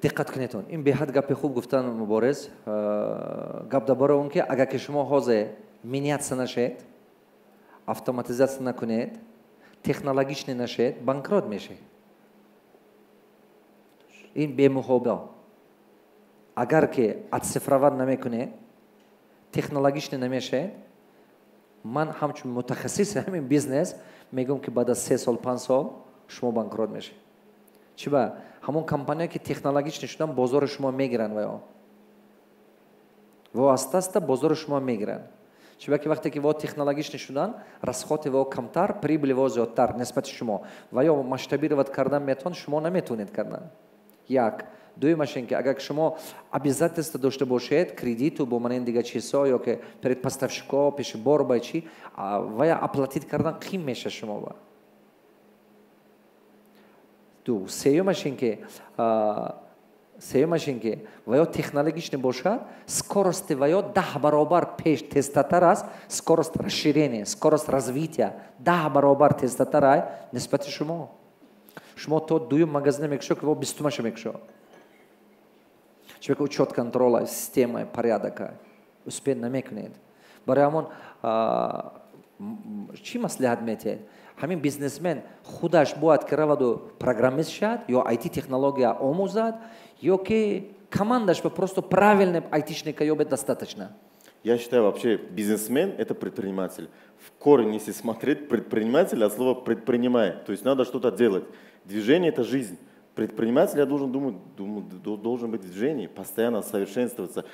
Диққат кунедон, ин беҳад гапи хуб гуфтан, Муборез. Гап дар бораи он, ки агар ки шумо ҳозир меняться нашед, автоматизация накунед, технологичный нашед, банкрот мешед. Ин бемуҳоба. Агар ки оцифровать намекунед, технологичный намешед, ман ҳамчун мутахассиси ҳамин бизнес мегӯям, ки баъд аз 3 сол, 5 сол шумо банкрот мешед. Чиба? Ҳамон компания, ки технологичный шудан, бозори шумо мегиранд ва ё во аста аста бозори шумо мегиранд. Чиба ки вақте ки во технологичный шудан, расходи во камтар, прибыли во зиёдтар нисбати шумо, ва ё масштабировать кардан метавон, шумо наметавонед кардан. Як дуюмаш ин ки агар шумо обязательство дошта бошед, кредиту бо манин дига чизҳо, ё ки перед поставщико, пеши бор ба чи, вая оплатить кардан қим меша шумо ба. Ду сеюмаш ин ки ва ё технологичный бошад, скорости ва ё 10 баробар пеш тезтатар аст, скорость расширения, скорость развития 10 баробар тезтатар ай нисбати шумо. Шумо то дуюм магазина мекушо, ки во 20-умаша мекушо. Чунки учет, контроля, система, порядока успеть намекунед. Барои ҳамон чӣ маслиҳат метиҳед? Ҳамин бизнесмен худаш бояд ки раваду программист шавад ё IT технология омӯзад, ё ки командаш ба просто правильный айтишника ёбед, достаточно? Я считаю, вообще бизнесмен – это предприниматель. В корень, если смотреть, предприниматель от слова «предпринимай». То есть надо что-то делать. Движение – это жизнь. Предприниматель, я должен думать, должен быть в движении, постоянно совершенствоваться.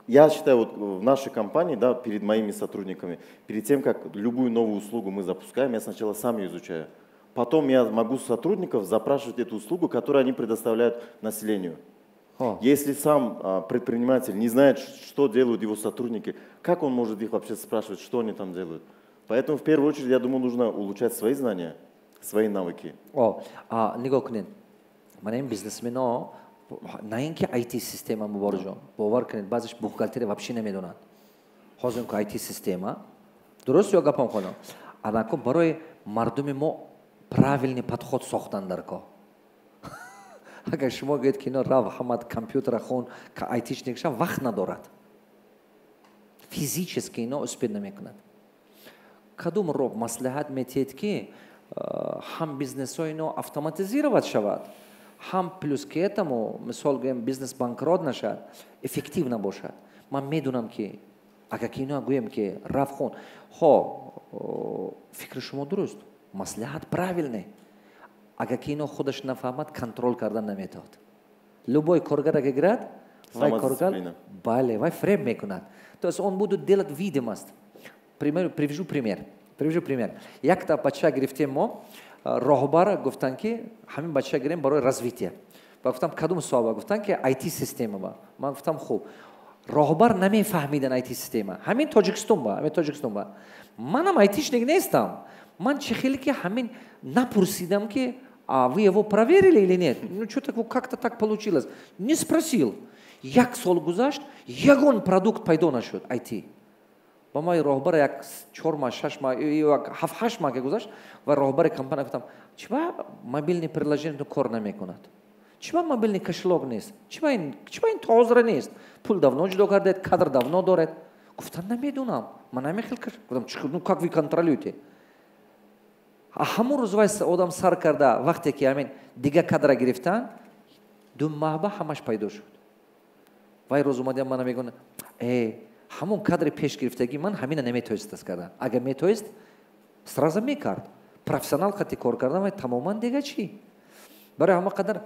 Я считаю, вот в нашей компании, да, перед моими сотрудниками, перед тем, как любую новую услугу мы запускаем, я сначала сам ее изучаю. Потом я могу с сотрудников запрашивать эту услугу, которую они предоставляют населению. О. Если сам предприниматель не знает, что делают его сотрудники, как он может их вообще спрашивать, что они там делают? Поэтому в первую очередь, я думаю, нужно улучшать свои знания, свои навыки. О, нигоҳ кунед, мана ин бизнесмено, на ин ки IT система, Муборизҷон, бовар кунед, баъзеш бухгалтерия вообще намедонанд. Ҳозир ку IT система, дуруст ё гапам хонам? Анаку барои мардуми мо правильный подход сохтан дар кор. Агар шумо гӯед, ки ино рав, ҳамад компютера хон, айтишник ша, вақт надорад, физически ино успеть намекунад. Кадом роҳ маслиҳат метиҳед, ки ҳам бизнесҳои ино автоматизировать шавад, ҳам плюс к этому, мисол гӯем, бизнес банкрот нашад, эффективно бошад? Ман медонам, ки агар ки ино гӯем, ки рав, хон, хо, фикри шумо дуруст, маслиҳат правильный, агар ки ино худаш нафаҳмад, контроль кардан наметавад. Любой коргар агар гирад, вай коргар, бале, вай фреб мекунад, то есть он будет делать видимость. Пример, привяжу пример, привяжу пример. Якта бача гирифтем мо, роҳбар гуфтанд, ки ҳамин бача гирем барои развитие. Ба гуфтам, кадом соҳаба? Гуфтанд, ки IT система. Ба ман гуфтам, хуб, роҳбар намефаҳмидан IT система. Ҳамин Тоҷикистон ба, ҳамин Тоҷикистон ба. Манам айтишник нестам. Ман чӣ хеле ки ҳамин напурсидам, ки а вы его проверили или нет? Ну, что-то как-то так получилось, не спросил. Як сол гузашт, ягон продукт пайдо нашуд IT. Ба ман роҳбар як 4 маҳ, 6 маҳ, 7-8 маҳ ки гузашт, ва роҳбари компания гуфтам, чиба мобильный приложение кор намекунад, чиба мобильный кошелёк нест, чиба ин то ҳозира нест, пул давно ҷудо кардед, кадр давно доред? Гуфтан, намедонам, ман намехел. Гуфтам, ну как вы контролируете? Ҳамон рӯз вай одам сар карда, вақте ки ҳамин дига кадра гирифтан, 2 маҳба ҳамаш пайдо шуд. Вай рӯз омадиам, мана мегӯн, э, ҳамон кадри пеш гирифтагӣ ман ҳамина наметоист кардан. Агар метоист, сразу мекард. Профессионал қати кор кардан вай тамоман дига чӣ. Барои ҳама қадар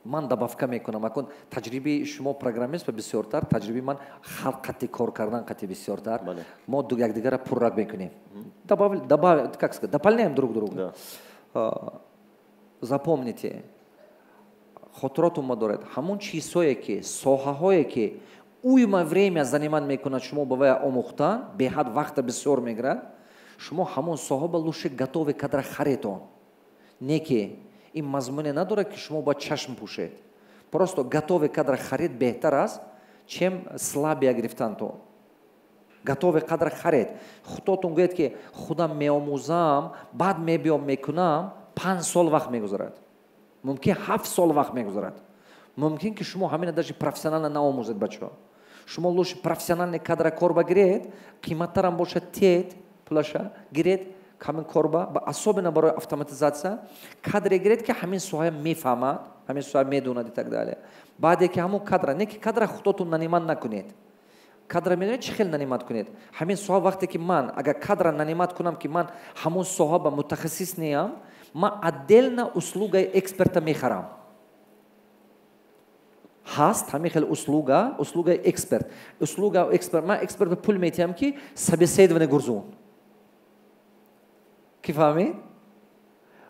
ман добавка мекунам. Акун таҷрибаи шумо программист ва бисёртар, таҷрибаи ман халқ қати кор кардан қати бисёртар. Мо якдигарро пурра мекунем, как сказать, дополняем друг друга. Запомните, хотиротон доред, ҳамон чизҳое ки, соҳаҳое ки уйма время занимать мекунад, шумо ба вай омӯхтан беҳад вақта бисёр мегирад, шумо ҳамон соҳа ба лучше готовый кадра харетон. Не ки ин мазмуне надорад, ки шумо бояд чашм пӯшед. Просто готовый кадра харид беҳтар аст, чем слабия гирифтантон. Готовый кадра харед. Худотон гӯед, ки худам меомӯзам, баъд мебиём мекунам, 5 сол вақт мегузарад, мумкин 7 сол вақт мегузарад. Мумкин ки шумо ҳамина даже профессионально наомӯзед, бачаҳо. Шумо лучше профессиональный кадра корба гиред, қиматтарам бошад, тед пулаша гиред, ҳамин корба, особенно барои автоматизация кадре гиред, ки ҳамин соҳа мефаҳмад, ҳамин соҳа медонад и так далее. Баъде ки ҳамон кадра, не ки кадра худотон нанимать накунед. Кадра медонед, чӣ хел нанимать кунед? Ҳамин соҳа, вақте ки ман агар кадра нанимать кунам, ки ман ҳамон соҳа ба мутахассис неам, ман отдельно услугаи эксперта мехарам. Ҳаст ҳамин хел услуга, услугаи эксперт, услуга эксперт. Ман эксперт ба пул метиҳам, ки собеседование гурзун. Ки фаҳмид?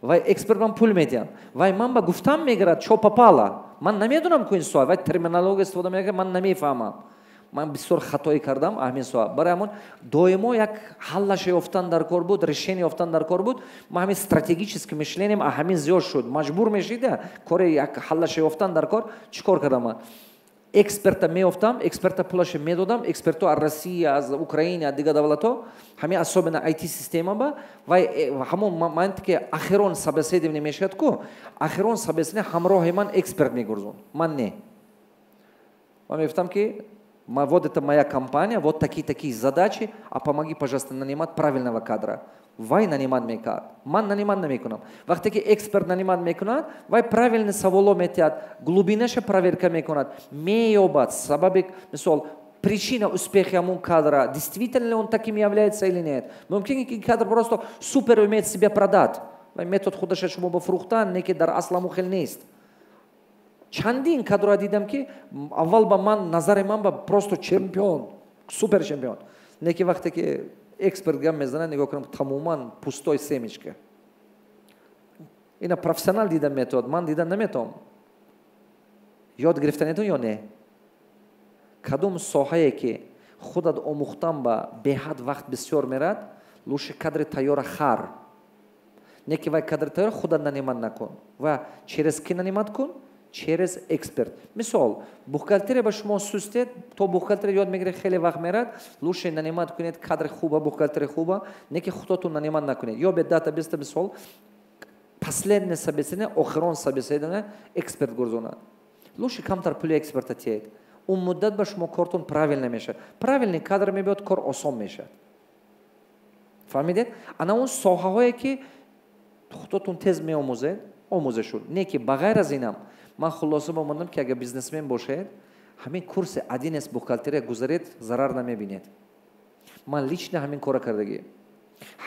Вай эксперт, ман пул медиҳам, вай ман ба гуфтам мегирад, чо попало. Ман намедонам ку ин соҳа, вай терминология истифода мекунад, ман намефаҳмам. Ман бисёр хатоӣ кардам ҳамин соҳа. Барои ҳамон доимо як ҳаллаша ёфтан дар кор буд, решение ёфтан дар кор буд. Ман ҳамин стратегический мышлением ҳамин зиёд шуд, маҷбур мешида кори як ҳаллаша ёфтан дар кор. Чӣ кор кардам ман? Эксперта меёфтам, эксперта пулаша медодам. Экспертҳо аз Россия, аз Украина, аз дигар давлатҳо, ҳамин особенно IT система ба вай ҳамон момент ки ахирон собеседование мешавад ку, ахирон собеседование ҳамроҳи ман эксперт мегурзон, ман не. Ман мегуфтам, ки вот это моя компания, вот такие-такие задачи, а помоги, пожалуйста, нанимать правильного кадра. Вай нанимать мекард, ман нанимать намекунам. Вақте ки эксперт нанимать мекунад, вай правильный саволо метиҳад, глубинаша проверка мекунад, меёбад сабаби, мисол, причина успеха ҳамун кадра, действительно ли он таким является или нет. Мумкин ки кадр просто супер умеет себя продать, вай метод худаша шумо ба фурӯхтан, не ки дар асл ҳамун хел нест. Чандин кадрро дидам, ки аввал ба ман, назари ман ба просто чемпион, супер чемпион, не ки вақте ки эксперт гап мезанад, нигоҳ кунам, тамоман пустой семечка. Ина профессионал дида метавад, ман дида наметавам. Ёд гирифтанетон ё не? Кадом соҳае ки худат омӯхтан ба беҳад вақт бисёр мерад, лучше кадри тайёра хар, не ки вай кадри тайёра худат нанимать накун. Ва через ки нанимать кун? Через эксперт. Мисол, бухгалтерия ба шумо сустед, то бухгалтерия ёд мегиред, хеле вақт мерад. Лучше нанимать кунед кадри хуба, бухгалтери хуба, не ки худотон нанимать накунед. Ё бе дата биста, мисол, последнее собеседование, охирон собеседование эксперт гурзонад. Лучше камтар пули эксперта тиҳед, он муддат ба шумо кортон правильно мешавад, правильный кадр мебиёд, кор осон мешавад. Фаҳмидед? Ана он соҳаҳое ки худотон тез меомӯзед, омӯзешуд, не ки ба ғайр аз инам ман хулоса омадам, ки агар бизнесмен бошед, ҳамин курси 1С бухгалтерия гузаред, зарар намебинед. Ман лично ҳамин кора кардагӣ,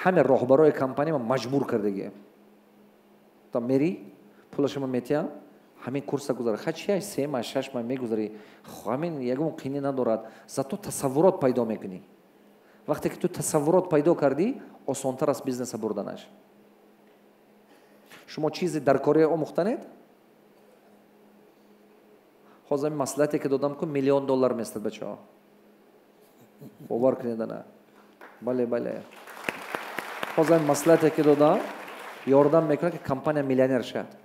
ҳаме роҳбарои компания ман маҷбур кардагӣ, та мери, пулаша ман метиҳам, ҳамин курса гузара. Ха, чи 3 маҳ, 6 маҳ мегузарӣ, ҳамин ягон қинӣ надорад, зато тасаввурот пайдо мекунӣ. Вақте ки ту тасаввурот пайдо кардӣ, осонтар аст бизнеса бурданаш. Шумо чизе дар кори омӯхтанед? Ҳозир маслиҳате ки додам ку, миллион доллар местад, бачаҳо, бовар кунед. Ана, бале, бале, ҳозир маслиҳате ки додам, ёрдам мекунад, ки компания миллионер шавад.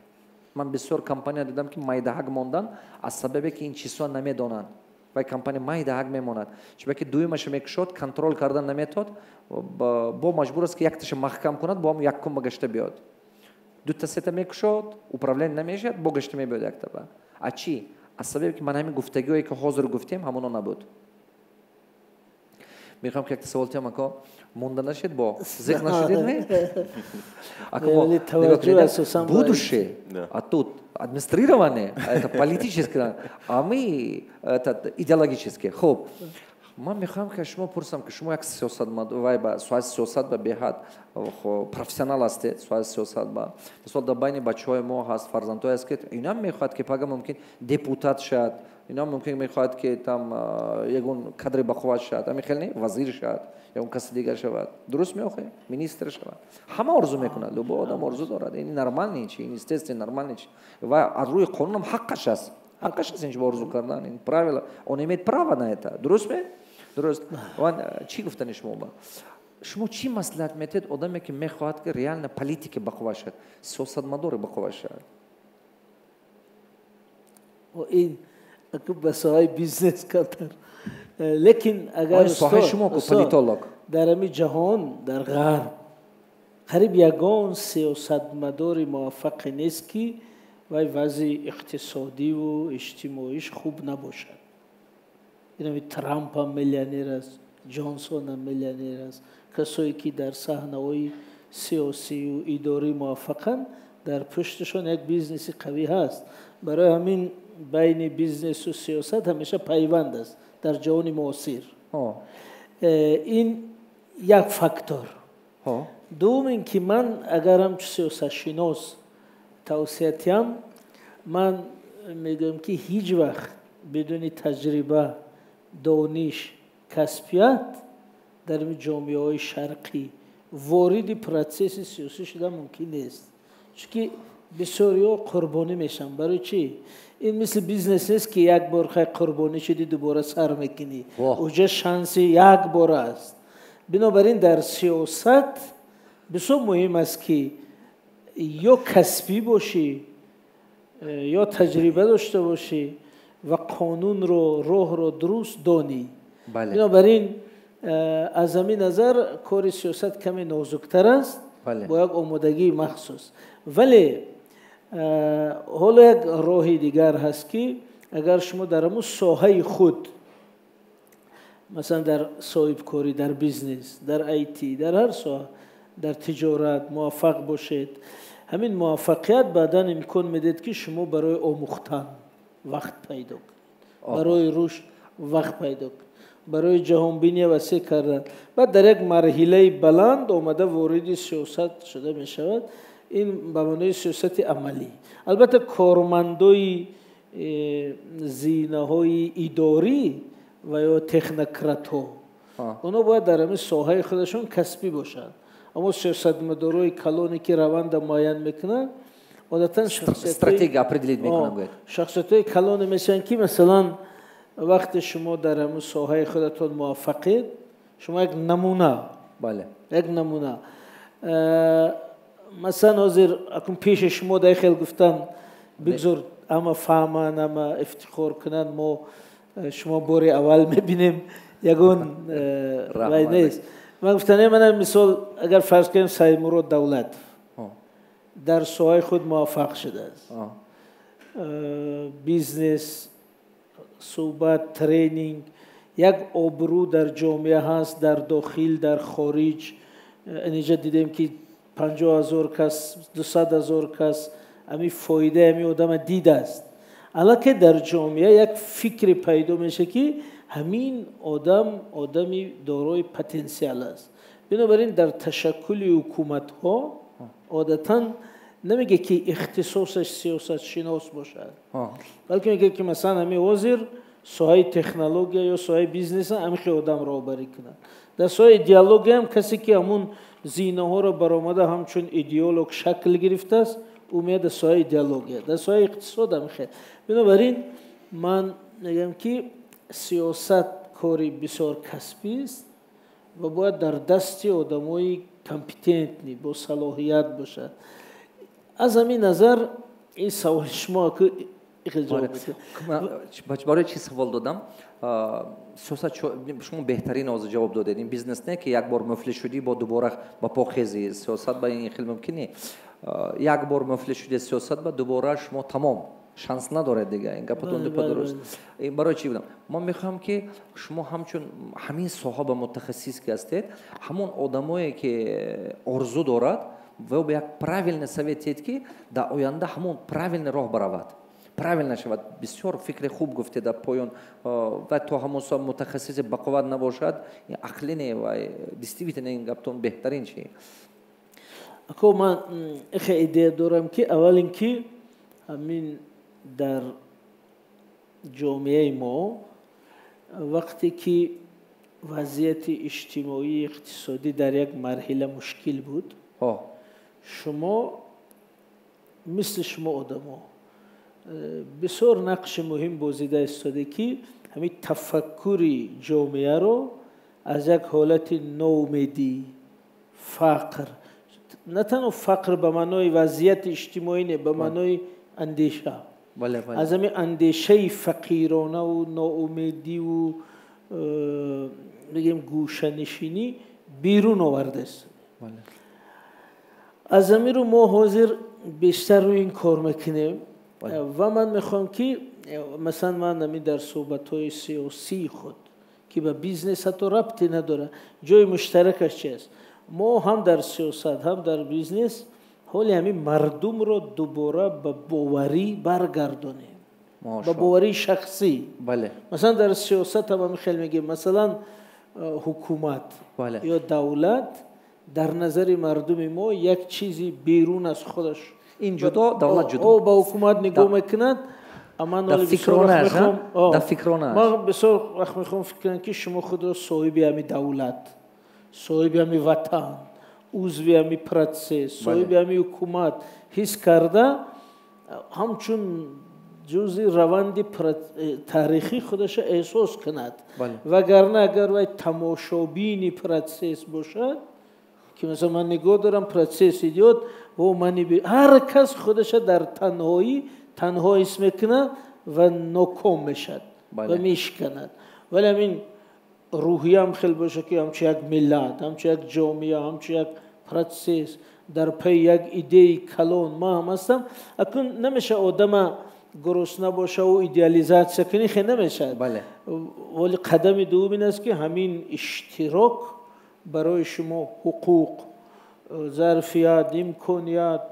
Ман бисёр компания дидам, ки майдаҳак мондан аз сабабе ки ин чизҳо намедонанд. Вай компания майдаҳак мемонад, чунки дуюмаша мекушод, контроль кардан наметавад, бо маҷбур аст, ки якташа маҳкам кунад, бо ҳам якум ба гашта биёд. Дута, сета мекушод, управление намешавад, бо гашта мебиёд яктаба. А чӣ? Аз сабабе ки ман ҳамин гуфтагиҳое ки ҳозир гуфтем, ҳамоно набуд. Мехоҳам ки якта савол тиҳам, ако монда нашед, бо зиқ нашудед, не? Будущее, а тут администрирование, это политическое, а мы это идеологическое. Хуб, ман мехоҳам ки шумо пурсам, ки шумо як сиёсатмадор, ба соҳаи сиёсат ба беҳад профессионал ҳастед. Соҳаи сиёсат ба, мисол, дар байни бачаҳои мо ҳаст, фарзандҳое аст, ки инам мехоҳад, ки пага мумкин депутат шавад, инам мумкин мехоҳад, ки там ягон кадри бақувват шавад, ами хел не, вазир шавад, ягон каси дигар шавад. Дуруст меохоҳем? Министр шавад, ҳама орзу мекунад, любой одам орзу дорад. Ин нормальный чи, ин естественно нормальный чи ва аз рӯи қонунам ҳаққаш аст, ҳаққаш аст ин орзу кардан, ин правило, он имеет право на это. Дуруст ме? Дуруст. Ван чӣ гуфтани шумо ба? Шумо чӣ маслиҳат метиҳед одаме, ки мехоҳад, ки реально политики бақувват шавад, сиёсатмадори бақувват шавад? Ин ба соҳаи бизнес камтар, лекин агар соҳаи шумо ку, политолог. Дар ҳами ҷаҳон, дар ғарб қариб ягон сиёсатмадори муваффақе нест, ки вай вазъи иқтисодиву иҷтимоиш хуб набошад. Инами Трамп ҳам миллионер аст, Ҷонсон ҳам миллионер аст. Касое ки дар саҳнаҳои сиёсию идорӣ муваффақанд, дар пушташон як бизнеси қавӣ ҳаст. Барои ҳамин байни бизнесу сиёсат ҳамеша пайванд аст дар ҷаҳони муосир. Ин як фактор. Дуввум ин ки ман агар ҳамчун сиёсатшинос тавсиятиям, ман мегӯям, ки ҳеҷ вақт бидуни таҷриба, дониш, касбият дар ҷомеаҳои шарқӣ вориди процесси сиёсӣ шуда мумкин нест, чунки бисёриҳо қурбонӣ мешаванд. Барои чӣ? Ин мисли бизнес нест, ки як бор хай қурбонӣ шудӣ, дубора сар мекунӣ. Уҷа шанси як бор аст. Бинобар ин дар сиёсат бисёр муҳим аст, ки ё касбӣ бошӣ, ё таҷриба дошта бошӣ ва қонунро, роҳро дуруст донӣ. Бинобар ин аз ҳамин назар кори сиёсат каме нозуктар аст, бо як омодагии махсус. Вале ҳоло як роҳи дигар ҳаст, ки агар шумо дар ҳамун соҳаи худ, масалан дар соҳибкорӣ, дар бизнес, дар айти, дар ҳар соҳа, дар тиҷорат муваффақ бошед, ҳамин муваффақият баъдан имкон медиҳад, ки шумо барои омӯхтан вақт пайдо кунед, барои рушд вақт пайдо кунед, барои ҷаҳонбиния васеъ кардан. Баъд дар як марҳилаи баланд омада вориди сиёсат шуда мешавад. Ин ба маънои сиёсати амалӣ. Албатта, кормандои зинаҳои идорӣ ва ё технократҳо, онҳо бояд дар ҳамин соҳаи худашон касбӣ бошанд, аммо сиёсатмадорои калоне, ки раванда муайян мекунанд, одатан стратегия определить мекунанд. Шахсиятҳои калоне мешаванд, ки масалан вақте шумо дар ҳамун соҳаи худатон муваффақед, шумо як намуна, як намуна. Масалан, ҳозир акун пеши шумо дар хел гуфтан, бигзор ҳама фаҳманд, ҳама ифтихор кунанд. Мо шумо бори аввал мебинем, ягон вай нест. Ман гуфтанем, мана мисол, агар фарз кунем, Саидмурод Давлатов дар соҳаи худ муваффақ шудааст, бизнес, суҳбат, тренинг, як обрӯ дар ҷомеа ҳаст, дар дохил, дар хориҷ. Инҷа дидем, ки 50 000 кас, 200 000 кас ҳамин фоидаи ҳамин одама дидааст. Аллакай дар ҷомеа як фикре пайдо мешавад, ки ҳамин одам одами дорои потенсиал аст. Бинобар ин дар ташаккули ҳукуматҳо одатан намегӯяд, ки ихтисосаш сиёсатшинос бошад, балки мегӯяд, ки масалан ҳамин ҳозир соҳаи технология ё соҳаи бизнеса ҳамин хел одам роҳбарӣ кунад, дар соҳаи идеологияам касе, ки ҳамун зинаҳоро баромада, ҳамчун идеолог шакл гирифтааст, ӯ меяд дар соҳаи идеология, дар соҳаи иқтисод ҳамин хел. Бинобар ин ман мегӯям, ки сиёсат кори бисёр касбист ва бояд дар дасти одамои компетентный, бо салоҳият бошад. Аз ҳамин назар ин саволи шумо Барои чӣ савол додам? Сиёсат, шумо беҳтарин ҳозир ҷавоб додед. Ин бизнес не, ки як бор муфлис шудӣ, бо дубора ба по хезӣ. Сиёсат ба ин хел мумкин не. Як бор муфлис шуди сиёсат ба, дубора шумо тамом, шанс надоред дига. Ин гапатон дупа дуруст. Барои чӣ будам? Ман мехоҳам, ки шумо ҳамчун ҳамин соҳа ба мутахассис ки ҳастед, ҳамон одамое, ки орзу дорад, ва ба як правильный совет диҳед, ки дар оянда ҳамон правильный роҳ баравад, правильно шавад. Бисёр фикри хуб гуфте дар поён. Ва то ҳамон сол мутахассиси бақувват набошад, ақлӣ не. Ва действительно ин гаптон беҳтарин чи. Ако ман ихе идея дорам, ки аввал ин ки ҳамин дар ҷомеаи мо, вақте ки вазъияти иҷтимоӣ, иқтисодӣ дар як марҳила мушкил буд, шумо, мисли шумо одамо бисёр нақши муҳим бозида истоде, ки ҳамин тафаккури ҷомеаро аз як ҳолати ноумедӣ, фақр, на танҳо фақр ба маънои вазъияти иҷтимоӣ не, ба маънои андеша, аз ҳамин андешаи фақиронаву ноумедиву бигем гӯшанишинӣ берун овардааст. Аз ҳамин рӯ мо ҳозир бештар рӯи ин кор мекунем. Ва ман мехоҳам, ки масалан ман ҳамин дар суҳбатҳои сиёсии худ, ки ба бизнес ҳатто рабте надорад, ҷои муштаракаш чи аст, мо ҳам дар сиёсат, ҳам дар бизнес ҳоли ҳамин мардумро дубора ба боварӣ баргардонем, ба боварии шахсӣ. Масалан, дар сиёсат ҳам ҳамин хел мегӯем, масалан, ҳукумат ё давлат дар назари мардуми мо як чизи берун аз худаш. Ин ҷудо, давлат ҷудо. Ба ҳукумат нигоҳ мекунад. Дар фикронаш. Ман бисёр вақт мехоҳам фикр кунам, ки шумо худро соҳиби ҳами давлат, соҳиби ҳами ватан, узви ҳами процесс, соҳиби ҳами ҳукумат ҳис карда, ҳамчун ҷузъи раванди таърихӣ худаша эҳсос кунад. Вагарна агар вай тамошобини процесс бошад, ки масалан ман нигоҳ дорам, процесс идёт, во мани ҳар кас худаша дар танҳоӣ танҳо ҳис мекунад ва ноком мешавад ва мешиканад. Вале ҳамин рӯҳияам хел боша, ки ҳамчун як миллат, ҳамчун як ҷомеа, ҳамчун як процесс дар пайи як идеяи калон ман ҳам ҳастам. Акнун намеша одама гурусна бошаву идеализатсия кунӣ, хе намешавад. Вале қадами дуввум ин аст, ки ҳамин иштирок барои шумо ҳуқуқ, зарфият, имконият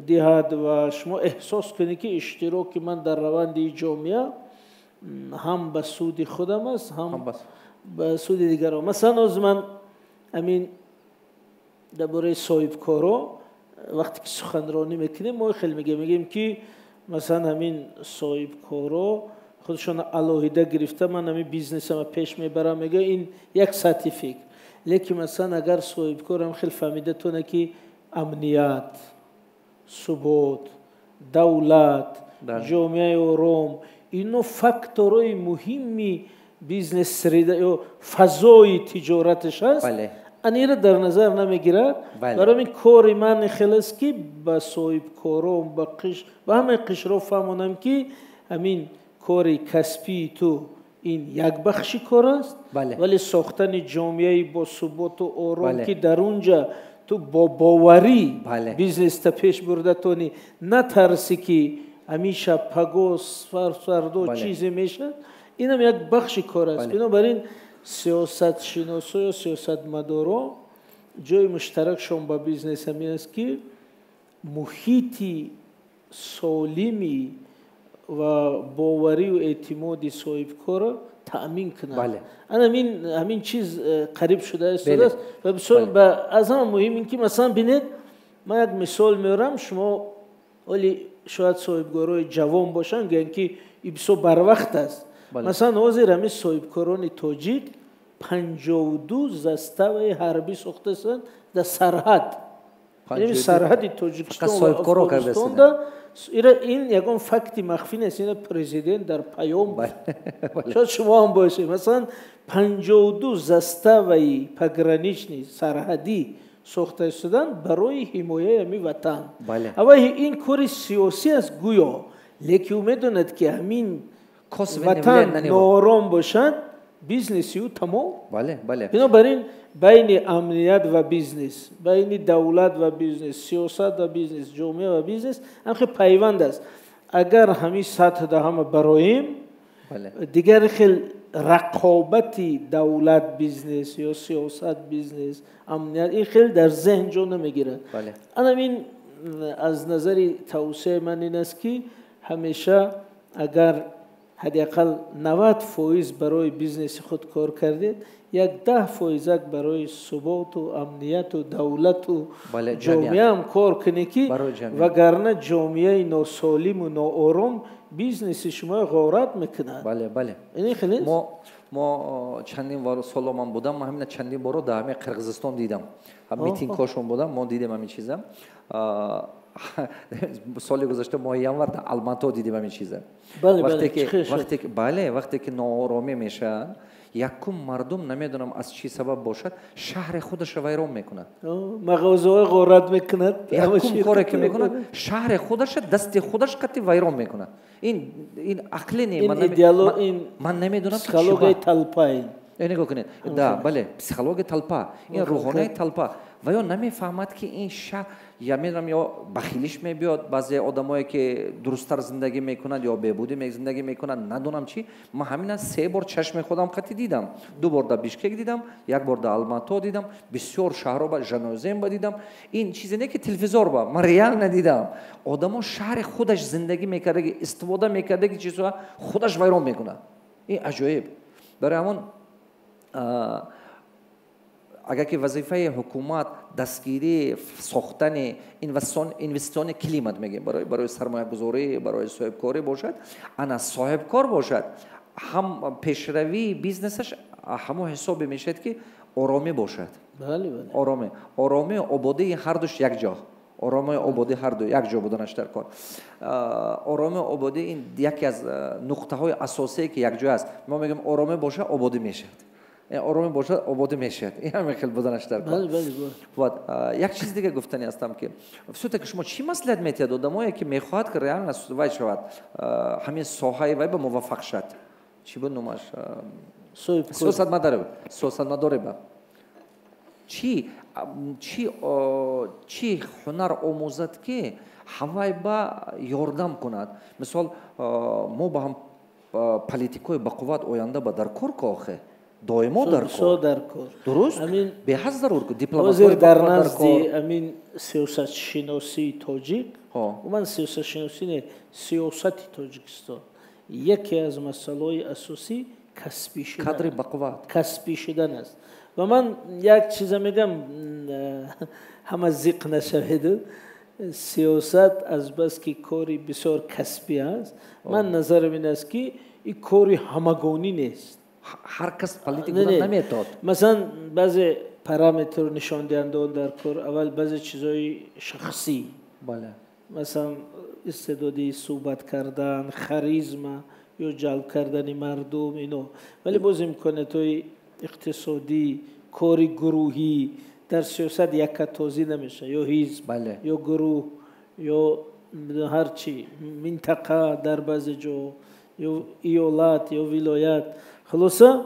диҳад ва шумо эҳсос кунед, ки иштироки ман дар раванди ҷомеа ҳам ба суди худам аст, ҳам ба суди дигарон. Масалан, ҳозир ман ҳамин дар бораи соҳибкоро вақте ки суханронӣ мекунем, мо хеле мегӯем, ки масалан ҳамин соҳибкоро худашон алоҳида гирифта, ман ҳамин бизнесама пеш мебарам, мегӯя, ин як сатҳи фикр. Лекин масалан агар соҳибкорам хеле фаҳмида тона, ки амният, субот, давлат, ҷомеаи ором ино факторҳои муҳими бизнес среда ё фазои тиҷораташ аст, анира дар назар намегирад. Барои ҳамин кори ман хел аст, ки ба соҳибкорон, ба ҳамаи қишрҳо фаҳмонам, ки ҳамин кори касбии ту ин як бахши кор аст, вале сохтани ҷомеаи босуботу ором, ки дар он ҷа ту бо боварӣ бизнеста пеш бурда тони, натарсӣ, ки ҳамеша пагоҳ, фардо чизе мешавад, инам як бахши кор аст. Бинобар ин сиёсатшиносо ё сиёсатмадоро ҷои муштаракшон ба бизнес ҳамин аст, ки муҳити солими ва боварию эътимоди соҳибкорро таъмин кунад. Ана ҳамин чиз қариб шуда истодааст. Ва бисёр аз ҳама муҳим ин ки, масалан, бинед, ман як мисол меорам, шумо оли шояд соҳибкорои ҷавон бошанд, гӯянд, ки и бисёр барвақт аст. Масалан, ҳозир ҳамин соҳибкорони тоҷик 52 заставаи ҳарбӣ сохтаанд дар сарҳад, сарҳади Тоҷикистон ва Афғонистонда. Ин ягон факти махфӣ нест, ина президент дар паём, шояд шумо ҳам бошед. Масалан, 52 заставаи пограничный, сарҳадӣ сохта шуданд барои ҳимояи ҳамин ватан. Аввал ин кори сиёсӣ аст гӯё, лекин ӯ медонад, ки ҳамин ватан ноором бошад, бизнеси ӯ тамом. Бинобар ин байни амният ва бизнес, байни давлат ва бизнес, сиёсат ва бизнес, ҷомеа ва бизнес ҳамхел пайванд аст. Агар ҳамин сатҳда ҳама бароем, дигар хел рақобати давлат бизнес ё сиёсат бизнес амният ин хел дар зеҳн ҷо намегирад. Анамин аз назари тавсияи ман ин аст, ки ҳамеша агар ҳадди ақал 90% барои бизнеси худ кор кардед, як 10 фоизак барои суботу амнияту давлату ҷомеаам кор кунед, ки вагарна ҷомеаи носолиму ноором бизнеси шумо ғорат мекунад. Мо чандин соло ман будам, ман ҳамина чандин боро дар ҳамин Қирғизистон дидам, митингҳошон будам, мо дидем ҳамин чиза. Соли гузашта моҳи январ дар Алмато дидем ҳамин чиза. Бале, вақте ки нооромӣ мешавад, якум мардум, намедонам аз чӣ сабаб бошад, шаҳри худаша вайрон мекунад. Мағозаҳо ғорат мекунад. Якум коре ки мекунад, шаҳри худаша дасти худаш қати вайрон мекунад. Ин ақле не, ман намедонам. Психологияи толпа. Нигоҳ кунед да, бале, психология толпа, ин рӯҳонияи толпа. Ва ё намефаҳмад, ки ин шаҳр, я медонам, ё бахилиш мебиёд, баъзе одамое, ки дурусттар зиндагӣ мекунанд ё беҳбудӣ зиндагӣ мекунанд, надонам чӣ. Ман ҳамина се бор чашми худам қати дидам: ду бор дар Бишкек дидам, як бор дар Алмато дидам, бисёр шаҳрҳо ба Жанаозен ба дидам. Ин чизе не, ки телевизор ба, ман реально дидам. Одамо шаҳри худаш зиндагӣ мекардаги, истифода мекардаги чизҳоа худаш вайрон мекунад. Ин аҷоиб. Барои ҳамон, агар ки вазифаи ҳукумат дастгирӣ сохтани инвестиционный климат мегӯем барои сармоягузорӣ, барои соҳибкорӣ бошад, ана соҳибкор бошад, ҳам пешравии бизнесаш ҳамон ҳисобе мешавад, ки оромӣ бошад. Оромӣ, оромӣ, ободии ҳардуш якҷо, оромӣ, ободӣ ҳарду якҷо буданаш дар кор. Оромӣ, ободӣ ин яке аз нуқтаҳои асосие, ки якҷо аст. Мо мегӯем, оромӣ бошад, ободӣ мешавад, оромӣ бошад, ободӣ мешавад. Ин ҳамин хел буданаш дар кор. Вот як чиз дига гуфтани ҳастам, ки всё-таки шумо чӣ маслиҳат метиҳад одамое, ки мехоҳад, ки реально вай шавад, ҳамин соҳаи вай ба муваффақ шавад? Чӣ буд номаш? Сиёсатмадоре ба чӣ ҳунар омӯзад, ки ҳавай ба ёрдам кунад? Мисол, мо ба ҳам политикои бақувват оянда ба дар кор ку, охе доимо дар кор. Дуруст, беҳад зарур ку. Дипломатҳои дар назди амин сиёсатшиносии тоҷик, умуман сиёсатшиносӣ не, сиёсати Тоҷикистон, яке аз масъалаҳои асосӣ касбӣ шудан, кадри бақувват, касбӣ шудан аст. Ва ман як чиза мегам, ҳама зиқ нашаведу. Сиёсат азбаски кори бисёр касбӣ аст, ман назарам ин аст, ки ин кори ҳамагонӣ нест. Ҳар кас политик будан наметавонад. Масалан, баъзе параметру нишондиҳандаон дар кор. Аввал, баъзе чизҳои шахсӣ, масалан, истеъдоди суҳбат кардан, харизма ё ҷалб кардани мардум, ино. Вале боз имкониятҳои иқтисодӣ, кори гурӯҳӣ. Дар сиёсат яккатозӣ намешавад: ё ҳизб, ё гурӯҳ, ё ҳар чӣ, минтақа, дар баъзе ҷо ё иёлат ё вилоят. Хулоса,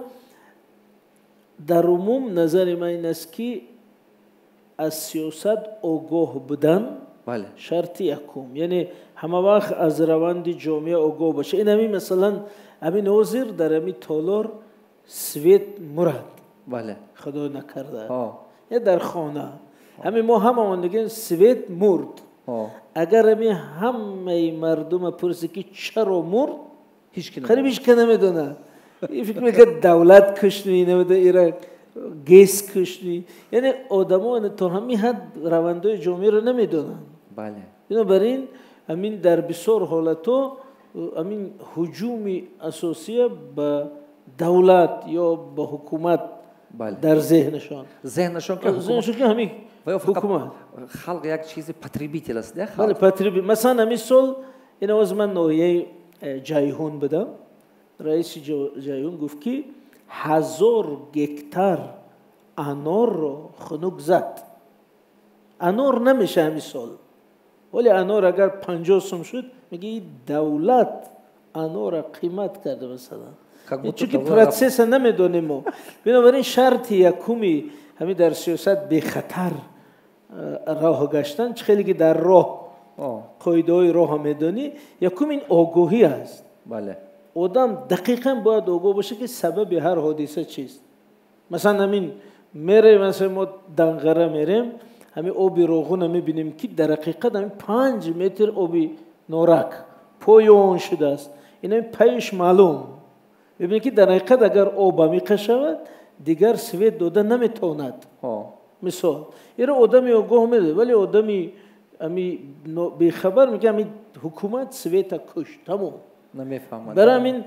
дар умум назари ман ин аст, ки аз сиёсат огоҳ будан шарти якум, яъне ҳама вақт аз раванди ҷомеа огоҳ бошад. Ин ҳамин, масалан, ҳамин ҳозир дар ҳамин толор свет мурад, худо накарда, я дар хона ҳамин мо ҳамаон дигем, свет мурд. Агар ҳамин ҳамаи мардума пурсӣ, ки чаро мурд, қариб ҳеч ка намедонад. Фикр мекард, давлат кушни, намеда, ира ГЭС кушни. Яъне одамо то ҳамин ҳад равандҳои ҷомеаро намедонанд. Бинобар ин, ҳамин дар бисёр ҳолатҳо ҳамин ҳуҷуми асосия ба давлат ё ба ҳукумат дар зеҳнашон. Зеҳнашон. Зеҳнашон, ки ҳамин ҳукумат. Халқ як чизи потребитель аст. Бале, потребитель. Масалан, ҳамин сол ин оз ман ноҳияи Ҷайҳун будам. Раиси Ҷайҳун гуфт, ки 1000 гектар анорро хунук зад, анор намеша ҳамин сол. Вале анор агар 50 сум шуд, меги, давлат анора қимат карда, масалан. Чунки процесса намедонем мо. Бинобар ин, шарти якуми ҳамин дар сиёсат бехатар роҳ гаштан, чӣ хеле ки дар роҳ қоидаҳои роҳа медонӣ, якум ин огоҳӣ аст. Одам дақиқан бояд огоҳ бошад, ки сабаби ҳар ҳодиса чист. Масалан, ҳамин мерем, масалан, мо Данғара мерем, ҳамин оби Роғуна мебинем, ки дар ҳақиқат ҳамин 5 метр оби Норак поён шудааст. Ин ҳамин пайш маълум мебинем, ки дар ҳақиқат агар об амиқа шавад, дигар свет дода наметавонад. Мисол, иро одами огоҳ медонад, вале одами ами бехабар мега, ами ҳукумат света кушт, тамом. Намефаҳмад. Барои ҳамин,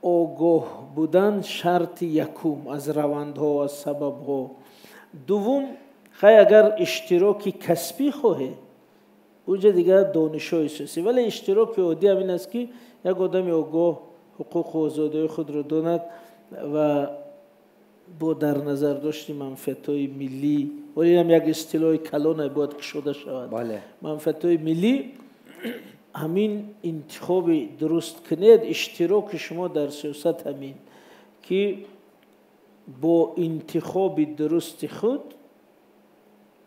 огоҳ будан шарти якум аз равандҳо, аз сабабҳо. Дуввум, хай, агар иштироки касбӣ хоҳед, уҷа дигар донишҳои сиёсӣ. Вале иштироки оддӣ ҳамин аст, ки як одами огоҳ ҳуқуқу озодиҳои худро донад ва бо дар назар дошти манфиатҳои миллӣ. Вале инам як истилоҳи калоне, бояд кушода шавад. Манфиатҳои миллӣ, ҳамин интихоби дуруст кунед. Иштироки шумо дар сиёсат ҳамин, ки бо интихоби дурусти худ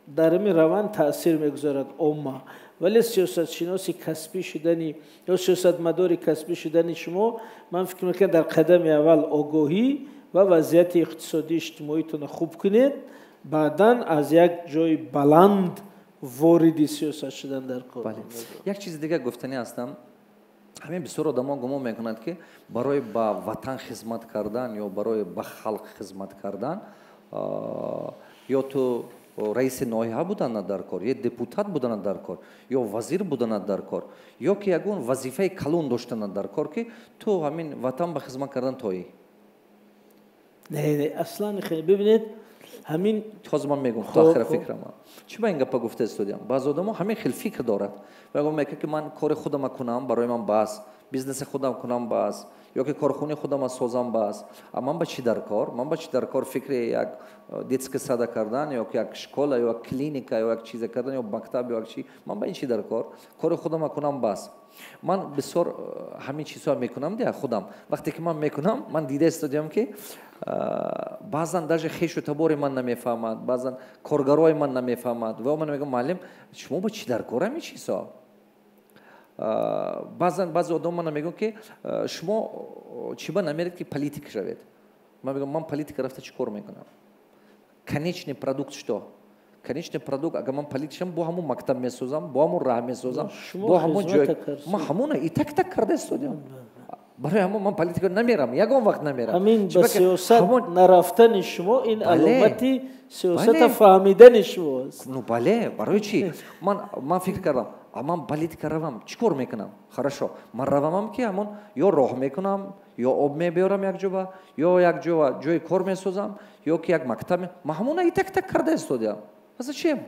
Дар ҳамин раванд таъсир мегузорад омма, вале сиёсатшиноси касбӣ шудани ё сиёсатмадори касбӣ шудани шумо, ман фикр мекунам, дар қадами аввал огоҳӣ ва вазъияти иқтисодии иҷтимоитонро хуб кунед, баъдан аз як ҷои баланд вориди сиёсат шудан дар кор. Як чизи дигар гуфтанӣ ҳастам. Ҳамин бисёр одамо гумон мекунанд, ки барои ба ватан хизмат кардан ё барои ба халқ хизмат кардан ё ту раиси ноҳия буданат дар кор, ё депутат буданат дар кор, ё вазир буданат дар кор, ё ки ягон вазифаи калон доштанат дар кор, ки ту ҳамин ватан ба хизмат кардан тоӣ. Не, аслан бибинед, ҳамин Ҳозир ман мегӯм то охира фикрама. Чӣ ба ин гапа гуфта истодиам? Баъзе одамо ҳамин хел фикр дорад ва мегӯяд, ки ман кори худама кунам, барои ман бас, бизнеси худам кунам бас, ё ки корхонаи худама созам бас. А ман ба чӣ дар кор? Ман ба чӣ дар кор фикри як детский сада кардан, ё як школа, ё як клиника, ё як чизе кардан, ё мактаб, ё як чи? Ман ба ин чӣ дар кор? Кори худама кунам бас. Ман бисёр ҳамин чизҳоро мекунам дия худам. Вақте ки ман мекунам, ман дида истодиам, ки баъзан даже хешу табори ман намефаҳмад, баъзан коргарои ман намефаҳмад ва ман мегӯям: «Муаллим, шумо ба чӣ дар кор ҳамин чизҳо?» Баъзан баъзе одам мана мегӯянд, ки шумо чӣ ба намеред, ки политик шавед? Ман мегӯям: «Ман политика рафта чӣ кор мекунам? Конечный продукт что? Конечный продукт, агар ман политик шавам, бо ҳамон мактаб месозам, бо ҳамон раҳ месозам, бо ҳамон ҷой. Ман ҳамона и так так карда истодиам. Барои ҳамон ман политика намерам, ягон вақт намерам.» Ҳамин ба сиёсат нарафтани шумо ин аломати сиёсата фаҳмидани шумоаст. Ну бале, барои чӣ? Ман фикр кардам: а ман политика равам, чӣ кор мекунам? Хорошо, ман равамам, ки ҳамон ё роҳ мекунам, ё об мебиёрам якҷоба, ё як ҷо ҷои кор месозам, ё ки як мактаб. Ман ҳамона и так так карда истодиам. А зачем,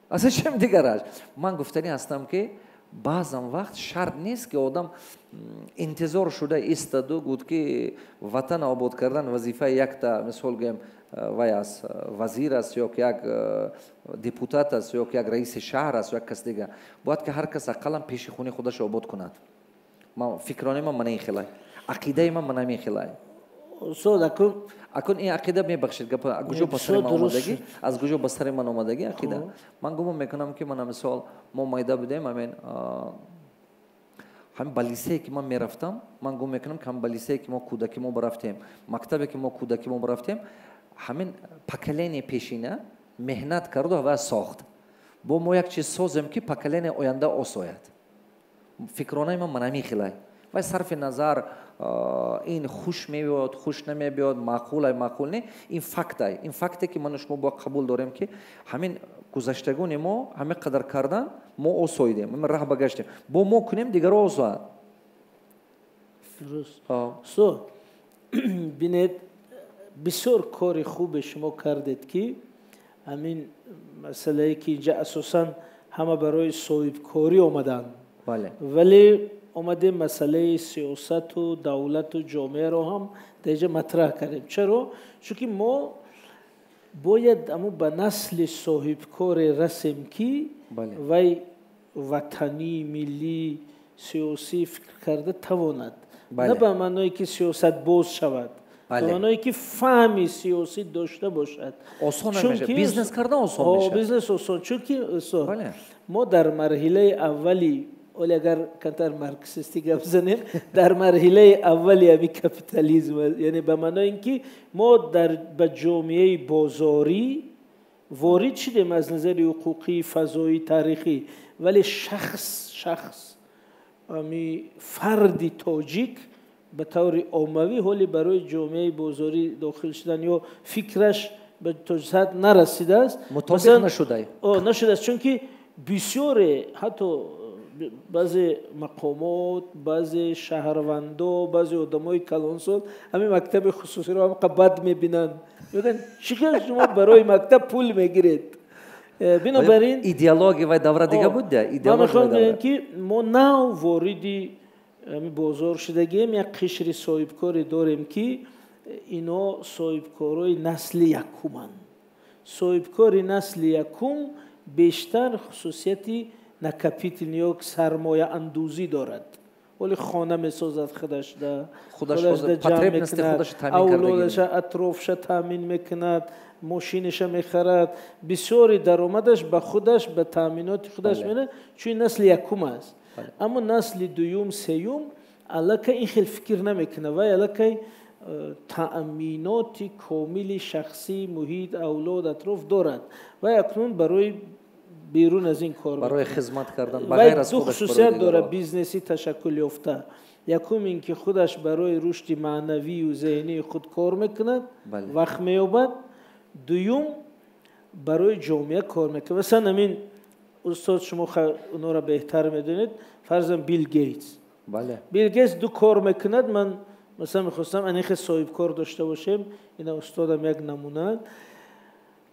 а зачем дигараш? Ман гуфтанӣ ҳастам, ки баъзан вақт шарт нест, ки одам интизор шуда истоду гуд, ки ватана обод кардан вазифаи якта, мисол гӯем, вай аст, вазир аст, ё ки як депутат аст, ё ки як раиси шаҳр аст, ё як кас дигар. Бояд ки ҳар кас ақаллан пеши хонаи худашро обод кунад. Фикрони ман мана ин хелай, ақидаи ман мана ин хелай. Устод, акун Акун ин ақида, мебахшед, гап куҷо ба сари ман омадагӣ, аз куҷо ба сари ман омадагӣ ақида? Ман гумон мекунам, ки мана мисол, мо майда будем, ҳамин ҳамин ба лисее ки ман мерафтам, ман гумон мекунам, ки ҳамин ба лисее ки мо кӯдаки мо барафтем, мактабе ки мо кӯдаки мо барафтем, ҳамин поколение пешина меҳнат карду ва сохт. Бо мо як чиз созем, ки поколение оянда осояд. Фикронаи ман мана ҳамин хелай. Вай сарфи назар ин хуш мебиёд, хуш намебиёд, маъқулай, маъқул не, ин фактай. Ин факте, ки ману шумо бояд қабул дорем, ки ҳамин гузаштагони мо ҳамин қадар кардан, мо осоидем, ҳамин раҳ ба гаштем, бо мо кунем, дигаро осояд. Дуруст. Устод, бинед, бисёр кори хубе шумо кардед, ки ҳамин масъалае, ки инҷа асосан ҳама барои соҳибкорӣ омаданд, вале омадем, масъалаи сиёсату давлату ҷомеаро ҳам дар инҷа матраҳ кардем. Чаро? Чунки мо бояд аму ба насли соҳибкоре расем, ки вай ватанӣ, миллӣ, сиёсӣ фикр карда тавонад, на ба маъное, ки сиёсатбоз шавад, ба маъное, ки фаҳми сиёсӣ дошта бошад. Осон мешавад бизнес кардан, осон мешавад. Бизнес осон, чунки мо дар марҳилаи аввали, оле агар камтар марксистӣ гап занем, дар марҳилаи аввали ҳами капитализм, яъне ба маънои ин ки мо ба ҷомеаи бозорӣ ворид шудем аз назари ҳуқуқӣ, фазоӣ, таърихӣ, вале шахс, ами фарди тоҷик ба таври оммавӣ ҳоли барои ҷомеаи бозорӣ дохил шудан ё фикраш ба сатҳ нарасидааст. Мутобиқ нашуда. Нашудааст, чунки бисёре, ҳатто баъзе мақомот, баъзе шаҳрвандо, баъзе одамои калонсол ҳамин мактаби хусусиро ҳамқа бад мебинанд, мегӯянд: «Чӣ хел шумо барои мактаб пул мегиред?» Бинобар ин Идеология вай давра дига буд. Ман мехоҳам гӯям, ки мо нав вориди бозор шудагием, як қишри соҳибкоре дорем, ки ино соҳибкорои насли якуманд. Соҳибкори насли якум бештар хусусияти накопительный ё сармояандӯзӣ дорад. Вале хона месозад худаш да худаш ҷамъ мекунад, авлодаша атрофша таъмин мекунад, мошинаша мехарад, бисёри даромадаш ба худаш, ба таъминоти худаш мерад, чун насли якум аст. Аммо насли дуюм, сеюм аллакай ин хел фикр намекунад, вай аллакай таъминоти комили шахсӣ, муҳит, авлод, атроф дорад. Вай акнун барои берун аз ин кор барои хизмат кардан, ба ғайр аз худаш, ду хусусият дорад бизнеси ташаккул ёфта. Якум ин ки худаш барои рушди маънавию зеҳнии худ кор мекунад, вақт меёбад. Дуюм, барои ҷомеа кор мекунад. Масалан, ҳамин устод, шумо онҳоро беҳтар медонед, фарзан Билл Гейтс. Билл Гейтс ду кор мекунад. Ман масалан мехостам анихе соҳибкор дошта бошем, ина устодам як намуна,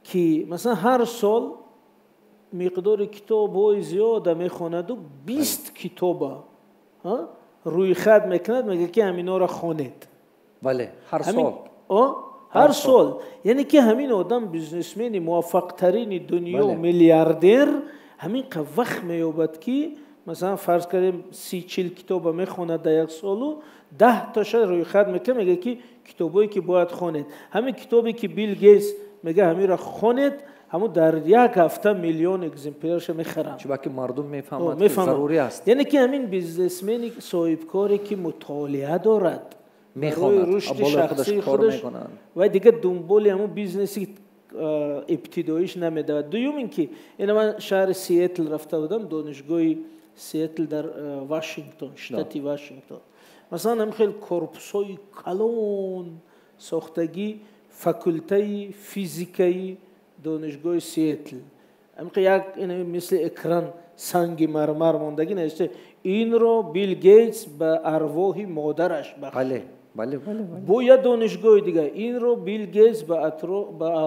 ки масалан ҳар сол миқдори китобҳои зиёда мехонаду 20 китоба рӯйхат мекунад, мегӯяд ки ҳаминҳоро хонед. Бале, ҳар сол. Ҳар сол. Яъне ки ҳамин одам бизнесмени муваффақтарини дунё, миллиардер, ҳамин қа вақт меёбад ки масалан фарз кардем 30-40 китоба мехонад дар як солу 10 таша рӯйхат мекунад, мегӯяд ки китобое ки бояд хонед. Ҳамин китобе ки Билл Гейтс мегӯяд ҳаминро хонед, ҳамун дар як ҳафта миллион экземплярша мехаранд. Чунки мардум мефаҳмад ки зарурӣ аст. Яъне ки ҳамин бизнесмени соҳибкоре ки мутолиа дорад, мехонад, рушди шахсии худаш ва дигар дунболи ҳамун бизнеси ибтидоиш намедавад. Дуюм ин ки ина ман шаҳри Сиэтл рафта будам, донишгоҳи Сиэтл дар Вашингтон, штати Вашингтон. Масалан, ҳамин хел корпусҳои калон сохтагӣ факултаи физикаи донишгоҳи Сиэтл. Ҳамин як мисли экран санги мармар мондагӣ навишта, инро Билл Гейтс ба арвоҳи модараш бахшид. Бо як донишгоҳи дигар, инро Билл Гейтс ба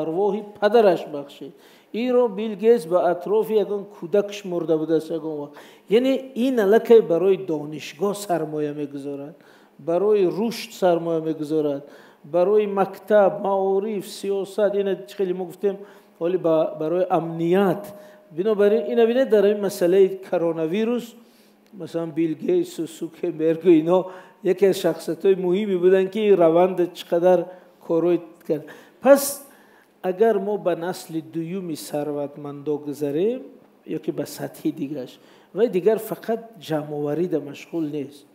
арвоҳи падараш бахшид. Инро Билл Гейтс ба атрофи ягон кӯдакаш мурда будааст ягон вақт. Яъне ин аллакай барои донишгоҳ сармоя мегузорад, барои рушд сармоя мегузорад, барои мактаб, маориф, сиёсат, ина хеле мо гуфтем, ҳоли барои амният. Бинобар ин ина бинед дар ин масъалаи коронавирус, масалан Билл Гейтс, Сукерберг ино яке аз шахсиятҳои муҳиме буданд ки раванд чӣ қадар корҳои кард. Пас агар мо ба насли дуюми сарватмандо гузарем ё ки ба сатҳи дигараш, вай дигар фақат ҷамъоварида машғул нест,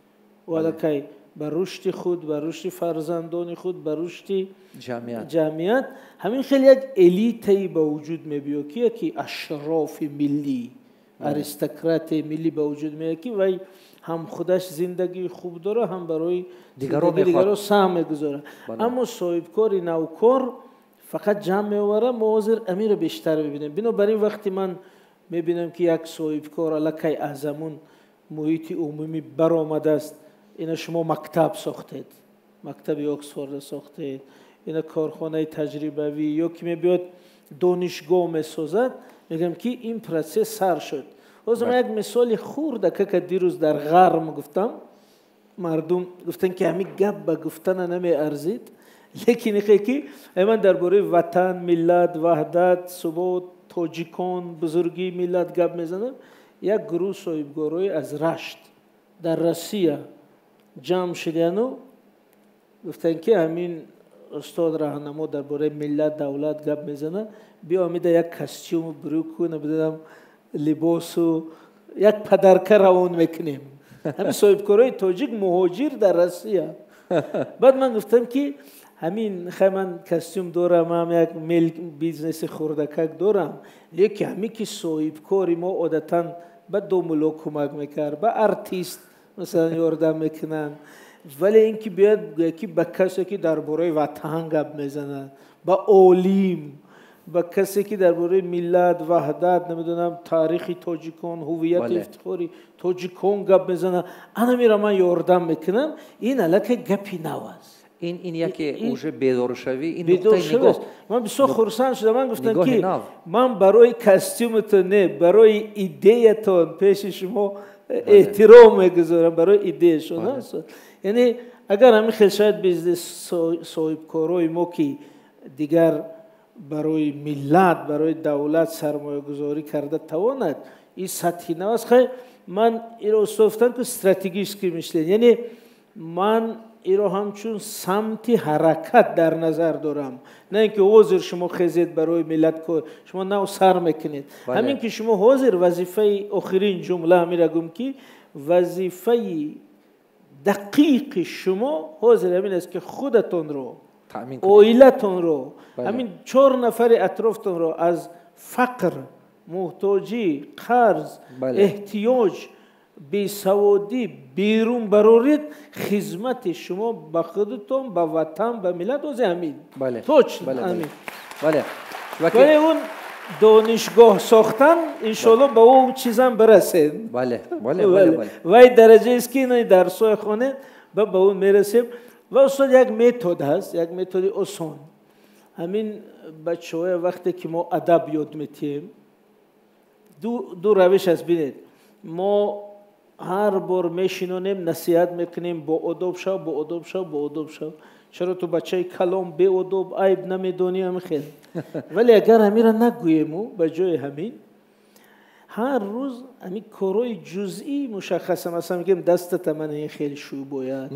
ӯ аллакай ба рушди худ, ба рушди фарзандони худ, ба рушди ҷамъият ҳамин хел як элитае ба вуҷуд мебиёд, ки яке ашрофи миллӣ, аристократияи миллӣ ба вуҷуд меояд, ки вай ҳам худаш зиндагии хуб дорад, ҳам барои дигаро саҳм мегузорад. Аммо соҳибкори навкор фақат ҷамъ меоварад. Мо ҳозир амиро бештар мебинем. Бинобар ин вақте ман мебинам ки як соҳибкор аллакай аз ҳамун муҳити умумӣ баромадааст, ина шумо мактаб сохтед, мактаби Оксфорда сохтед, ина корхонаи таҷрибавӣ ё ки мебиёд донишгоҳ месозад, мегӯям ки ин процесс сар шуд. Ҳозир ман як мисоли хурда ка дирӯз дар ғарм гуфтам, мардум гуфтанд ки ҳамин гап ба гуфтана намеарзид, лекин ихе ки ман дар бораи ватан, миллат, ваҳдат, субот, тоҷикон, бузургии миллат гап мезанам. Як гурӯҳ соҳибгорои аз Рашт дар Россия ҷамъ шудану гуфтанд ки ҳамин устод раҳнамо дар бораи миллат, давлат гап мезанад, биё ҳамида як костюму брюку, намедонам либосу як падарка равон мекунем. Ҳамин соҳибкорои тоҷик муҳоҷир дар Россия. Баъд ман гуфтам ки ҳамин хай ман костюм дорам, ҳам як мел бизнеси хурдакак дорам, лекин ҳамин ки соҳибкори мо одатан ба домуло кӯмак мекард, ба артист масалан ёрдам мекунанд, вале ин ки биёяд гӯяд ки ба касе ки дар бораи ватан гап мезанад, ба олим, ба касе ки дар бораи миллат, ваҳдат, намедонам таърихи тоҷикон, ҳувияти ифтихори тоҷикон гап мезанад, анамира ман ёрдам мекунам, ин аллакай гапи нав аст. Ин яке уже бедоршавӣ, ин нуқтаи нигоҳ. Ман бисёр хурсанд шудам. Ман гуфтам ки ман барои костюматон не, барои идеятон пеши шумо эҳтиром мегузорам, барои идеяшон. Яъне агар ҳамин хел шояд бизнес соҳибкорои мо ки дигар барои миллат, барои давлат сармоягузорӣ карда тавонад, ин сатҳи нав аст. Хай Ман иро устод гуфтам, ки стратегическое мышление, яъне ман иро ҳамчун самти ҳаракат дар назар дорам, на ин ки ҳозир шумо хезед барои миллат кор, шумо нав сар мекунед. Ҳамин ки шумо ҳозир вазифаи, охирин ҷумла ҳамира гум, ки вазифаи дақиқи шумо ҳозир ҳамин аст, ки худатонро, оилатонро, ҳамин чор нафари атрофтонро аз фақр, муҳтоҷӣ, қарз, эҳтиёҷ, бесаводӣ берун бароред. Хизмати шумо ба худатон, ба ватан, ба миллат ҳозир ҳамин, точно ҳамин. Вале он донишгоҳ сохтан, иншоалло, ба ӯ чизам бирасед. Вай дараҷаест, ки инаи дарсҳои хонед ба ӯ мерасем. Ва устод, як метод ҳаст, як методи осон. Ҳамин бачаҳоя вақте ки мо адаб ёд метиҳем, ду равиш аст. Бинед, мо ҳар бор мешинонем, насиҳат мекунем: боодоб шав, боодоб шав, боодоб шав, чаро ту бачаи калом беодоб, айб намедонӣ, ҳамин хел. Вале агар ҳамира нагӯему, ба ҷои ҳамин ҳар рӯз ҳамин корҳои ҷузъӣ мушаххаса, масалан мегӯем: дастата мана ин хел шу бояд,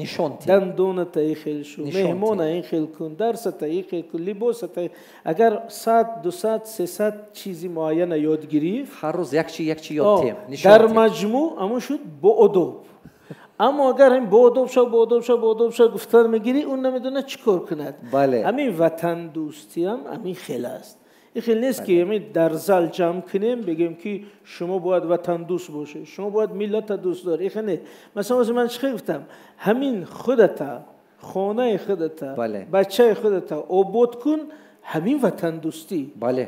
дандоната ин хел шу, меҳмона ин хел кун, дарсата ин хел кун, либосата. Агар 100, 200, 300 чизи муайяна ёд гирифт, ҳар рӯз якчи якчи ёд тем. Дар маҷмӯъ ҳамон шуд боодоб. Аммо агар ҳамин боодоб шав, боодоб шав, боодоб шав гуфтан мегирӣ, ӯ намедонад чӣ кор кунад. Ҳамин ватандӯстиам ҳамин хел аст. Ин хел нест, ки ҳамин дар зал ҷамъ кунем, бигӯем, ки шумо бояд ватандӯст бошед, шумо бояд миллата дӯст доред. Ин хел нест. Масалан, ҳозир ман чӣ хел гуфтам: ҳамин худата, хонаи худата, бачаи худата обод кун, ҳамин ватандӯстӣ.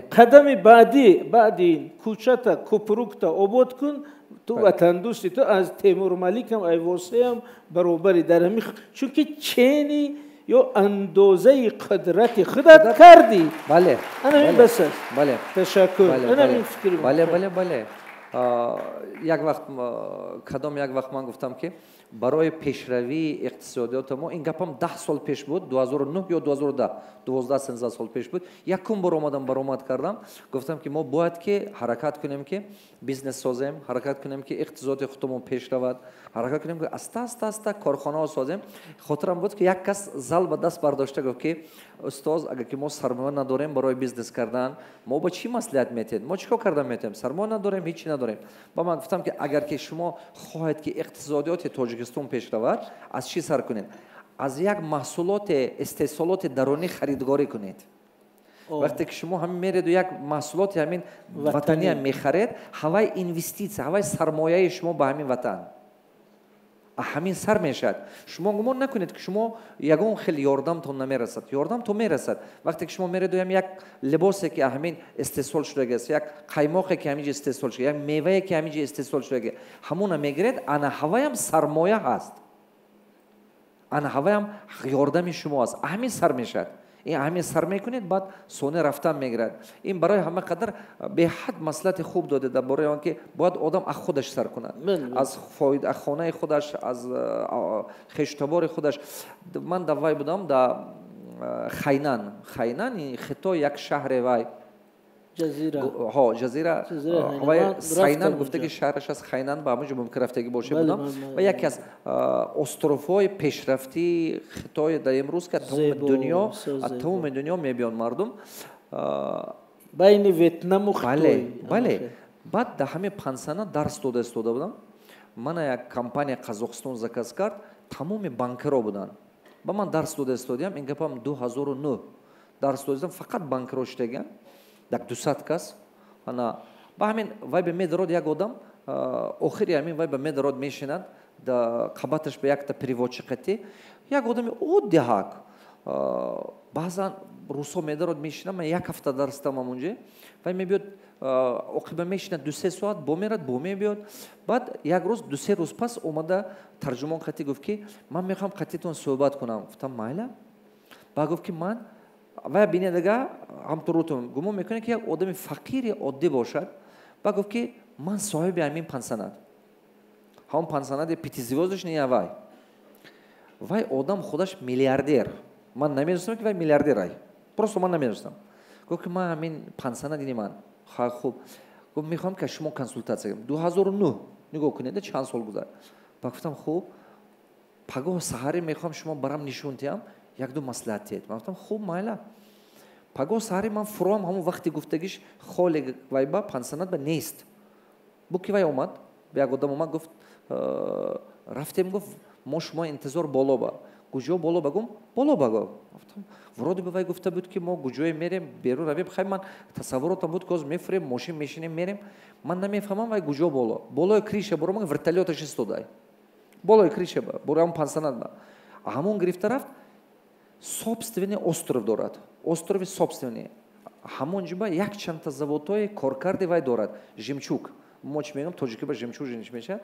Қадами баъдӣ, баъди ин кӯчата, купрукта обод кун, ту ватандӯстӣ, ту аз Темурмаликам, Айвосеам баробари дар ҳамин, чунки чени ё андозаи қудрати худат кардӣ. Ана ҳамин бас аст. Ташаккур, ана ҳамин фикр. Бале, як вақт кадом, як вақт ман гуфтам, ки барои пешравии иқтисодиёти мо, ин гапам 10 сол пеш буд, 2009 ё 2010, 12, 13 сол пеш буд, якум бор омадам, баромад кардам, гуфтам, ки мо бояд ки ҳаракат кунем, ки бизнес созем, ҳаракат кунем, ки иқтисодиёти худамон пеш равад, ҳаракат кунем, ки аста аста аста корхонаҳо созем. Хотирам буд, ки як кас зал ба даст бардошта гуфт, ки устоз, агар ки мо сармоя надорем барои бизнес кардан, мо ба чӣ маслиҳат метиҳед? Мо чӣ кор кардан метавонем? Сармоя надорем, ҳечи надорем. Ба ман гуфтам, ки агар ки шумо хоҳед, ки иқтисодиёти Тоҷикистон пеш равад, аз чӣ сар кунед? Аз як маҳсулоти истеҳсолоти дарунӣ харидгорӣ кунед. Вақте ки шумо ҳамин мереду як маҳсулоти ҳамин ватаниам мехаред, ҳавай инвеститсия, ҳавай сармояи шумо ба ҳамин ватан, ҳамин сар мешавад. Шумо гумон накунед, ки шумо ягон хел ёрдамтон намерасад. Ёрдамтон мерасад. Вақте ки шумо мередуям, як либосе, ки ҳамин истеҳсол шудагиаст, як қаймоқе, ки ҳамин ҷо истеҳсол шуда, як мевае, ки ҳамин ҷо истеҳсол шудаги, ҳамона мегиред, ана ҳаваям сармоя ҳаст, ана ҳаваям ёрдами шумо аст. Ҳамин сар мешавад, ин ҳамин сар мекунед, баъд соне рафтан мегирад. Ин барои ҳама қадар беҳад маслиҳати хуб доде дар бораи он, ки бояд одам аз худаш сар кунад, аз хонаи худаш, аз хештабори худаш. Ман дар вай будам, дар Хайнан. Хайнан, Хитой, як шаҳре вай ҷазира Сайнан гуфтаги шаҳраш аст, Хайнан, ба ҳамон ҷо мумкин рафтагӣ боше, будам. Ва яке аз островҳои пешрафтии Хитой дар имрӯз, ки аз тамоми дунё мебиён мардум. Байни Ветнаму Хитой. Бале. Баъд дар ҳамин пансиона дарс дода истода будам. Мана як компания Қазоқистон заказ кард, тамоми банкиро буданд. Ба ман дарс дода истодиям, ин гапам 2009, дарс додам, фақат банкиро шудагиам, як 200 кас. Ана ба ҳамин вай ба медарод, як одам охири ҳамин вай ба медарод, мешинад, да қабаташ ба якта переводчик қати, як одами оддӣ ҳак. Баъзан русо медарод, мешинад. Ман як ҳафта дарс дамам унҷа. Вай мебиёд, оқиба мешинад 2-3 соат, бо мерад, бо мебиёд. Баъд як рӯз, 2-3 рӯз пас омада, тарҷумон қати гуфт, ки ман мехоҳам қатитон суҳбат кунам. Гуфтам: майла. Баъд гуфт, ки ман вай бинедага ҳамтурутун гумон мекунед, ки як одами фақири оддӣ бошад. Баъд гуфт, ки ман соҳиби ҳамин пансионат, ҳамон пансионати пятизвёздочный. Вай одам худаш миллиардер. Ман намедонистам, ки вай миллиардер ай, просто ман намедонистам. Гуфт, ки ман ҳамин пансионат ини ман. Хуб, гуфт, мехоҳам, ки аз шумо консултатсия гирам. 2009. Нигоҳ кунед, чанд сол гузашт. Ба гуфтам, хуб, пагоҳ саҳарӣ мехоҳам шумо барам нишон диҳам, як-ду маслиҳат диҳед. Ман гуфтам, хуб, майла. Пагоҳ саҳарӣ ман фуром ҳамон вақти гуфтагиш холе вайба пансионат ба нест. Бу ки вай омад, як одам омад, гуфт, рафтем, гуфт, мо шумо интизор боло ба. Куҷо боло ба гум? Боло ба гум. Гуфтам, вроде бы вай гуфта буд, ки мо куҷое мерем, берун равем. Хай ман тасаввуротам буд, ки ҳозир мефурем, мошин мешинем, мерем. Ман намефаҳмам вай куҷо боло. Болои криша буром, вертолёташ истодай. Болои криша ба, бурам пансионат ба. Ҳамон гирифта рафт, собственный остров дорад. Острови собственный. Ҳамон ҷиба якчандта заводҳои коркарди вай дорад. Жемчуг. Мо чӣ мегӯем? Тоҷикӣ ба жемчуг чӣ мешавад?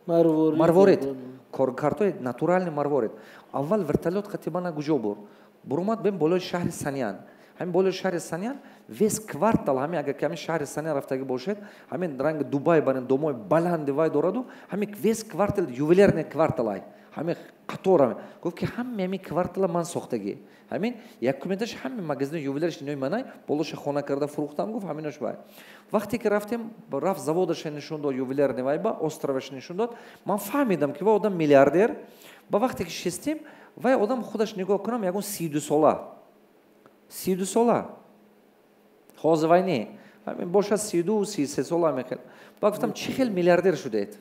Марворид. Коркардҳои натуральный марворид. Аввал вертолёт қатибана куҷо бур? Бурумад бем болои шаҳри Санян. Ҳамин болои шаҳри Санян весь квартал, ҳамин агар ки ҳамин шаҳри Санян рафтагӣ бошед, ҳамин ранги Дубай барин домои баланди вай дораду, ҳамин весь квартал ювелирный квартал ай. Ҳамин қатор. Гуфт ки ҳамаи ҳамин квартала ман сохтагӣ. Ҳамин якумедаш ҳамин магазини ювелириш инои манай, болоша хона карда фурӯхтам, гуфт ҳаминош вай. Вақте ки рафтем, рафт заводаша нишон дод, ювелирный вай ба, островаш нишон дод, ман фаҳмидам ки вай одам миллиардер. Ба вақте ки шистем, вай одам худаш нигоҳ кунам, ягон 32 сола. 32 сола. Ҳозир вай не. Ҳамин бошад 32, 33 сола мехел. Ба гуфтам, чӣ хел миллиардер шудед?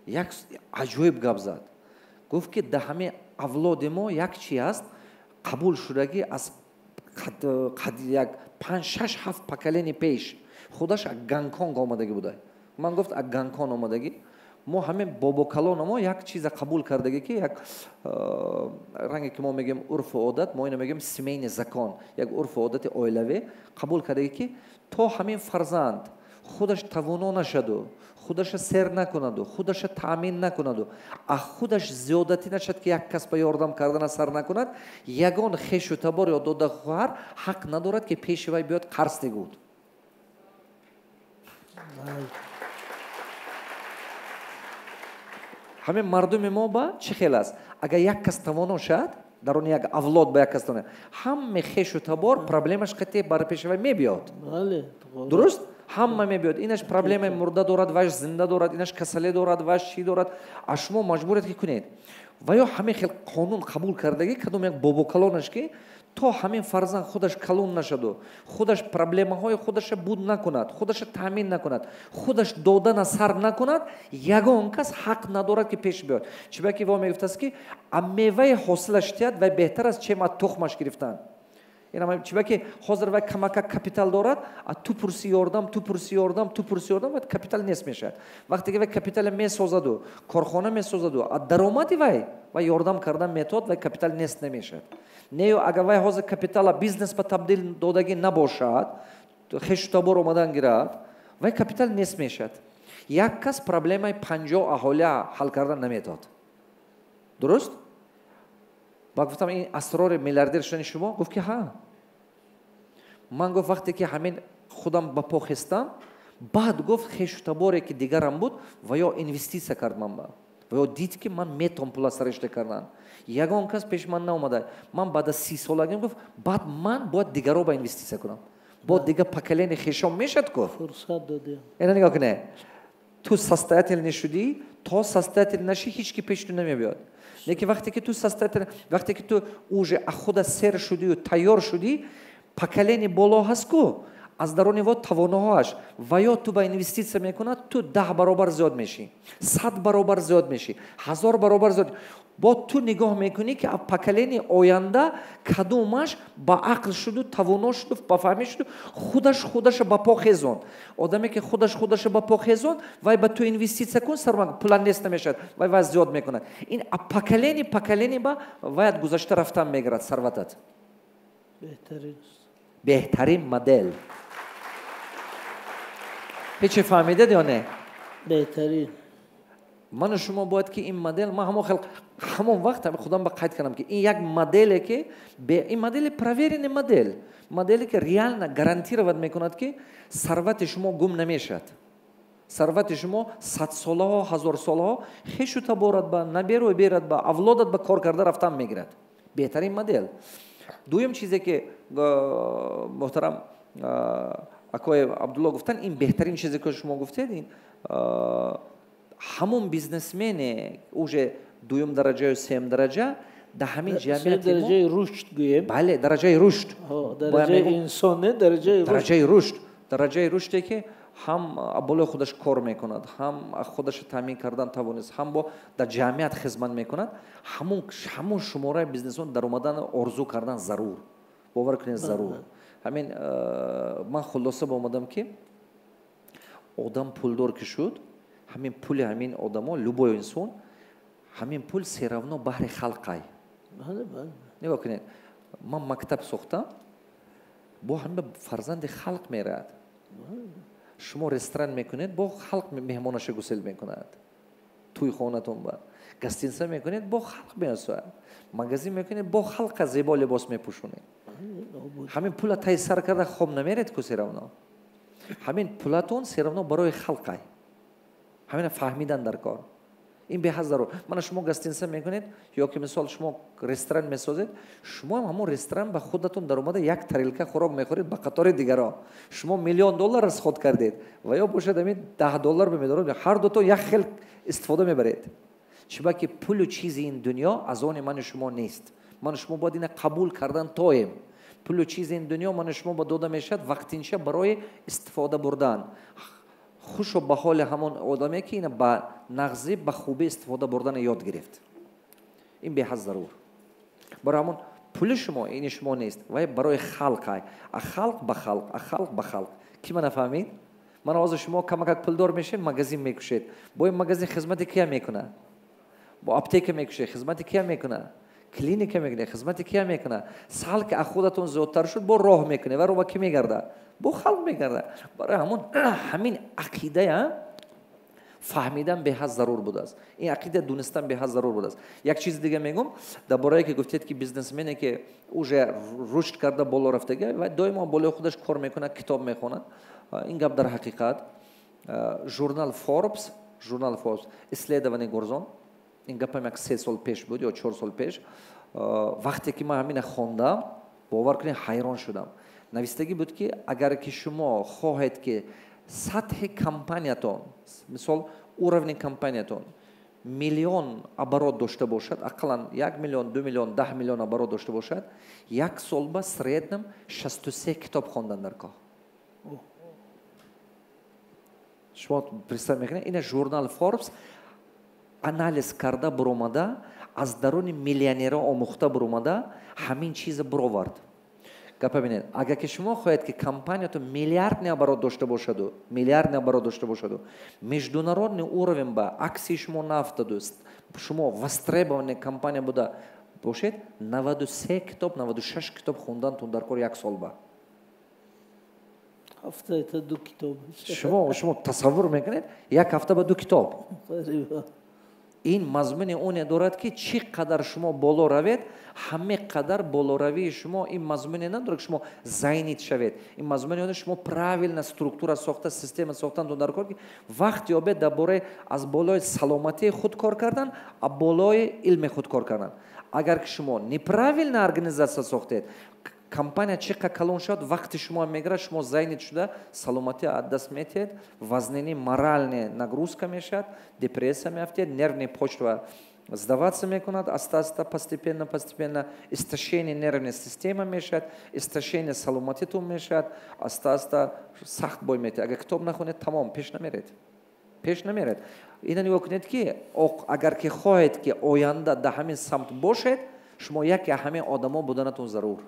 Як аҷоиб гап зад. Гуфт ки дар ҳамаи авлоди мо як чи аст, қабул шудагӣ аз як 5, 6, 7 поколени пеш. Худаш аз Гонконг омадагӣ буда. Ман гуфт аз Гонконг омадагӣ. Мо ҳамин бобокалоно мо як чиза қабул кардагӣ, ки як ранге ки мо мегӯем урфу одат, мо ино мегӯем семейный закон, як урфу одати оилавӣ қабул кардагӣ, ки то ҳамин фарзанд худаш тавоно нашаду, худаша сер накунаду, худаша таъмин накунаду, а худаш зиёдатӣ нашад, ки як кас ба ёрдам кардана сар накунад, ягон хешу табор ё дода хоҳар ҳақ надорад, ки пеши вай биёд қарз дигуд. Ҳамин мардуми мо ба чӣ хел аст? Агар як кас тавоно шад, дар он як авлод ба як кас тавоно, ҳаме хешу табор проблемаш қатъи бар пеши вай мебиёд. Дуруст? Ҳама мебиёд. Инаш проблемаи мурда дорад, ваш зинда дорад, инаш касале дорад, ваш чӣ дорад. А шумо маҷбуред ки кунед. Ва ё ҳамин хел қонун қабул кардагӣ, кадом як бобокалонаш, ки то ҳамин фарзанд худаш калон нашаду, худаш проблемаҳои худаша буд накунад, худаша таъмин накунад, худаш додана сар накунад, ягон кас ҳақ надорад, ки пеш биёд. Чиба ки во мегуфтааст, ки а меваи ҳосилаш тиҳад вай беҳтар аст, чем аз тухмаш гирифтан. Чиба ки ҳозир вай камака капитал дорад, а ту пурси ёрдам, ту пурси ёрдам, ту пурси ёрдам, вай капитал нест мешавад. Вақте ки вай капитала месозаду, корхона месозаду, а даромади вай, вай ёрдам кардан метод, вай капитал нест намешавад. Не, агар вай ҳозир капитала бизнес ба табдил додагӣ набошад, хешу табор омадан гирад, вай капитал нест мешавад. Як кас проблемаи 50 аҳолия ҳал кардан наметод. Дуруст? Ба гуфтам, ин асрори миллиардер шудани шумо? Гуфт ки ҳа. Ман гуфт, вақте ки ҳамин худам ба по хестам, баъд гуфт хешу таборе ки дигарам буд, ва ё инвеститсия кард ман ба. Ва ё дид, ки ман метавон пула саришта кардан. Ягон кас пеши ман наомада. Ман баъд аз 30 солагим гуфт, баъд ман бояд дигаро ба инвеститсия кунам. Бо дигар поколени хешом мешад ку? Фурсат додем. Ина нигоҳ кунед. Ту состоятельный шудӣ, то состоятельный нашӣ, ҳеҷ ки пеши ту намебиёд. Лекин вақте ки ту состоятельный, вақте ки ту уже аз худа сер шудию тайёр шудӣ, поколени боло ҳаст ку, аз даруни во тавоноҳоаш, ва ё ту ба инвеститсия мекунад, ту 10 баробар зиёд мешӣ, 100 баробар зиёд мешӣ, 1000 баробар зиёд. Бо ту нигоҳ мекунӣ, ки поколени оянда кадомаш ба ақл шуду, тавоно шуду, ба фаҳмӣ шуду, худаш худаша ба по хезонд. Одаме ки худаш худаша ба по хезонд, вай ба ту инвеститсия кун, сарма пула нест намешавад, вай вай зиёд мекунад. Ин поколени поколени ба ваят гузашта рафтан мегирад сарватат. Беҳтарин модел. Ҳечи фаҳмидед ё не? Беҳтарин. Ману шумо бояд ки ин модел, ман ҳамон хел ҳамон вақт худам ба қайд кардам, ки ин як моделе, ки ин модели проверенный модел, моделе ки реально гарантировать мекунад, ки сарвати шумо гум намешавад. Сарвати шумо садсолаҳо, ҳазорсолаҳо хешу таборат ба наберу берад ба авлодат ба кор карда рафтан мегирад. Беҳтарин модел. Дуюм чизе ки, муҳтарам Акои Абдулло гуфтан, ин беҳтарин чизе ки шумо гуфтед, ин ҳамон бизнесмене уже дуюм дараҷаю сеюм дараҷа дар ҳамин ҷамъияти мо дараҷаи рушд гӯем. Бале, дараҷаи рушд. Дараҷаи инсон не, дараҷаи рушд. Дараҷаи рушд. Дараҷаи рушде ки ҳам болои худаш кор мекунад, ҳам худашро таъмин кардан тавонист, ҳам бо дар ҷамъият хизмат мекунад, ҳамон шумораи бизнесмон дар омадан орзу кардан зарур. Бовар кунед, зарур. Ҳамин ман хулоса ба омадам ки одам пулдор ки шуд, ҳамин пули ҳамин одамо, любой инсон, ҳамин пул все равно баҳри халқай. Нигоҳ кунед, ман мактаб сохтам, бо ҳама фарзанди халқ меравад. Шумо ресторан мекунед, бо халқ меҳмонаша гусел мекунад. Тӯй хонатон ба. Гостиница мекунед, бо халқ меосояд. Магазин мекунед, бо халқа зебо либос мепӯшонед. Ҳамин пула тай сар карда хоб намеред ку все равно. Ҳамин пулатон все равно барои халқай. Ҳамина фаҳмидан дар кор. Ин беҳад зарур. Мана шумо гостиница мекунед, ё ки мисол шумо ресторан месозед, шумо ҳам ҳамон ресторан ба худатон даромада як тарелка хӯрок мехӯред ба қатори дигарон. Шумо $1 миллион расход кардед ва ё бошад ҳамин $10 бемедоред, ҳар дуто як хел истифода мебаред. Чиба ки пулу чизи ин дунё аз они ману шумо нест. Ману шумо бояд ина қабул кардан тоем. Пулу чизи ин дунё ману шумо ба дода мешавад вақтинча барои истифода бурдан. Хушу ба ҳоли ҳамон одаме ки ина ба нағзӣ, ба хубӣ истифода бурдана ёд гирифт. Ин беҳад зарур. Барои ҳамон пули шумо ини шумо нест, вай барои халқ ай. А халқ ба халқ, а халқ ба халқ. Ки мана фаҳмид? Мана ҳозир шумо камакак пулдор мешед, магазин мекушед. Бо ин магазин хизмати кия мекунад? Бо аптека мекушед, хизмати кия мекунад? Клиника мекунед, хизмати кия мекунад? Сал ки аз худатон зиёдтар шуд, бо роҳ мекунед ва роҳ ба ки мегардад? Бо халқ мегардад. Барои ҳамон ҳамин ақидая фаҳмидан беҳад зарур будааст. Ин ақида донистан беҳад зарур будааст. Як чизи дига мегӯм, дар борае ки гуфтед ки бизнесмене ки уже рушд карда боло рафтага ва доимо болои худаш кор мекунад, китоб мехонад. Ин гап дар ҳақиқат журнал Forbes, журнал Forbes исследование гурзон. Ин гапам як 3 сол пеш буд ё 4 сол пеш. Вақте ки ман ҳамина хондам, бовар кунед, ҳайрон шудам. Навистагӣ буд ки агар ки шумо хоҳед ки сатҳи компаниятон, мисол уровни компаниятон миллион оборот дошта бошад, ақаллан 1 миллион, 2 миллион, 10 миллион оборот дошта бошад, як сол ба среднем 63 китоб хондан дар кор. Шумо представ мекунед, ина журнал Forbes анализ карда буромада, аз даруни миллионерҳо омӯхта буромада, ҳамин чиза буровард. Гапа бинед, агар ки шумо хоҳед ки компаниятон миллиардный оборот дошта бошаду, миллиардный оборот дошта бошаду, международный уровень ба аксии шумо нафтаду, шумо востребованная компания буда бошед, 93 китоб, 96 китоб хондантон дар кор як сол ба. Ҳафта это 2 китоб. Шумо тасаввур мекунед, як ҳафта ба 2 китоб. Ин мазмуни оне дорад ки чӣ қадар шумо боло равед, ҳаме қадар болоравии шумо ин мазмуне надорад ки шумо зайнит шавед. Ин мазмуне оне шумо правильно структура сохта, система сохтан дар кор ки вақт ёбед дар бораи аз болои саломатии худ кор кардан, а болои илми худ кор кардан. Агар ки шумо неправильно организация сохтед, компания чӣ қадар калон шавад, вақти шумо мегирад, шумо зайнит шуда, саломатӣ аз даст метиҳед, вазнини моральная нагрузка мешавад, депрессия меафтед, нервная почва сдаваться мекунад, аста-аста, постепенно, постепенно, истощение нервной системы мешавад, истощение саломатитон мешавад, аста-аста сахт бой метиҳад. Агар китоб нахонед, тамом, пеш намеред. Пеш намеред. Ина нигоҳ кунед ки агар ки хоҳед ки оянда дар ҳамин самт бошед, шумо яке аз ҳамин одамо буданатон зарур.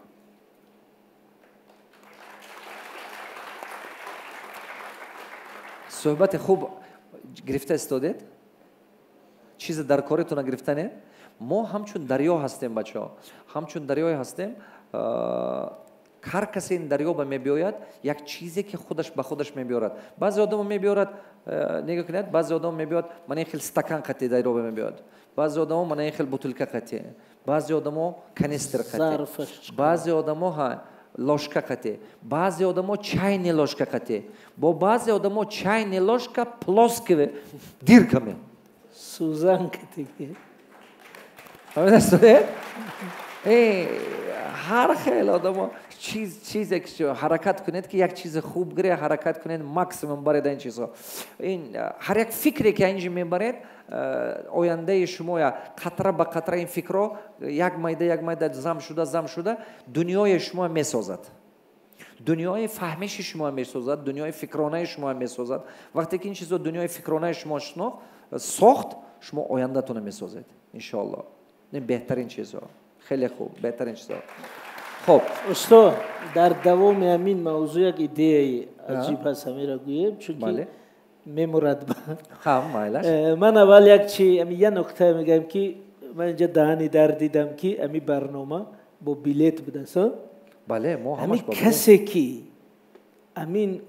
Суҳбати хуб гирифта истодед? Чизе дар коритона гирифтане? Мо ҳамчун дарё ҳастем, бачаҳо. Ҳамчун дарёе ҳастем. Ҳар касе ин дарё ба мебиёяд, як чизе ки худаш ба худаш мебиёрад. Баъзе одамо мебиёрад, нигоҳ кунед, баъзе одамо мебиёрад, мана ин хел стакан қатӣ дарё ба мебиёрад. Баъзе одамо мана ин хел бутылка қатӣ. Баъзе одамо канистр қатӣ. Баъзе одамо ложка қатӣ. Баъзе одамо чайни ложка қатӣ. Бо баъзе одамо чайни ложка плоскиве дирками. Сузан қатӣ. Ҳар хел одамо Чизе ҳаракат кунед, ки як чизи хуб гире, ҳаракат кунед, максимум баред ин чизҳо. Ин ҳар як фикре, ки инҷи мебаред, ояндаи шумоя қатра ба қатра, ин фикрро як майда, як майда зам шуда, зам шуда, дунёи шумо месозад, дунёи фаҳмиши шумо месозад, дунёи фикронаи шумо месозад. Вақте ки ин чизо дунёи фикронаи шумо шинохт, сохт, шумо ояндатонро месозед, иншоалло. Ин беҳтарин чизҳо, хеле хуб, беҳтарин чизҳо. Хоб. Устод, дар давоми ҳамин мавзӯъ як идеяи аҷиб ҳаст, ҳамира гӯем, чунки мемурад. Майлаш. Ман аввал як чи, я нуқта мегӯям, ки ман инҷа даҳани дар дидам, ки ами барнома бо билет будааст. Бале, мо ҳами касе, ки ҳамин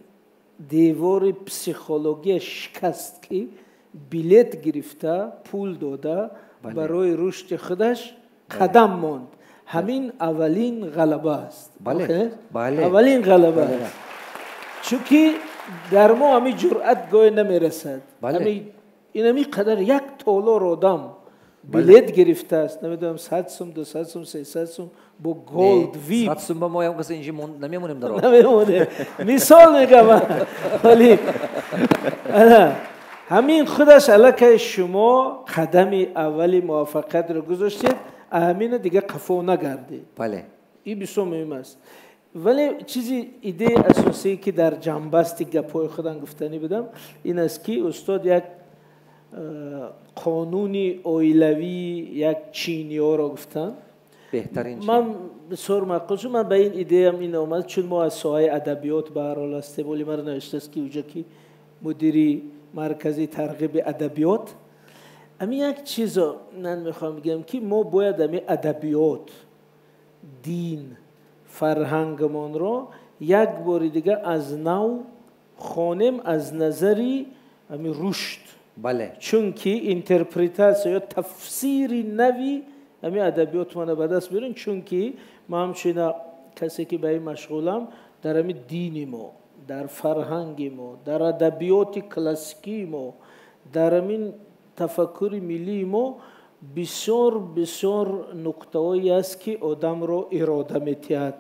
девори психология шикаст, ки билет гирифта, пул дода, барои рушди худаш қадам монд, ҳамин аввалин ғалаба аст. Аввалин ғалаба аст, чунки дар мо ҳамин ҷуръат гоҳе намерасад. Инами қадар як толор одам билет гирифтааст, намедонам, 100 сум, 200 сум, 300 сум, бо gold, VIP. 100 сум ба мо ям касе инҷи намемонем дар. Намемонем, мисол мегам. Вале ҳамин худаш аллакай шумо қадами аввали муваффақиятро гузоштед, ҳамина дига қафо нагардед. Ин бисёр муҳим аст. Вале чизи идеяи асосие, ки дар ҷамъбасти гапҳои худам гуфтанӣ будам, ин аст, ки устод як қонуни оилавии як чиниёро гуфтанд. Беҳтарин. Ман бисёр маъқул шуд, ман ба ин идеям ин омад, чун мо аз соҳаи адабиёт ба ҳар ҳол ҳастем. Оли маро навиштааст, ки уҷа ки мудири маркази тарғиби адабиёт. Ами як чизо ман мехоҳам бигӯям, ки мо бояд ами адабиёт, дин, фарҳангамонро як бори дига аз нав хонем, аз назари ами рушд. Чунки интерпретатсия ё тафсири нави ами адабиётмона ба даст биёрем, чунки ма ҳамчуна касе, ки ба ин машғулам, дар ами дини мо, дар фарҳанги мо, дар адабиёти классикии мо, дар амин тафаккури миллии мо бисёр бисёр нуқтаҳое аст, ки одамро ирода метиҳад,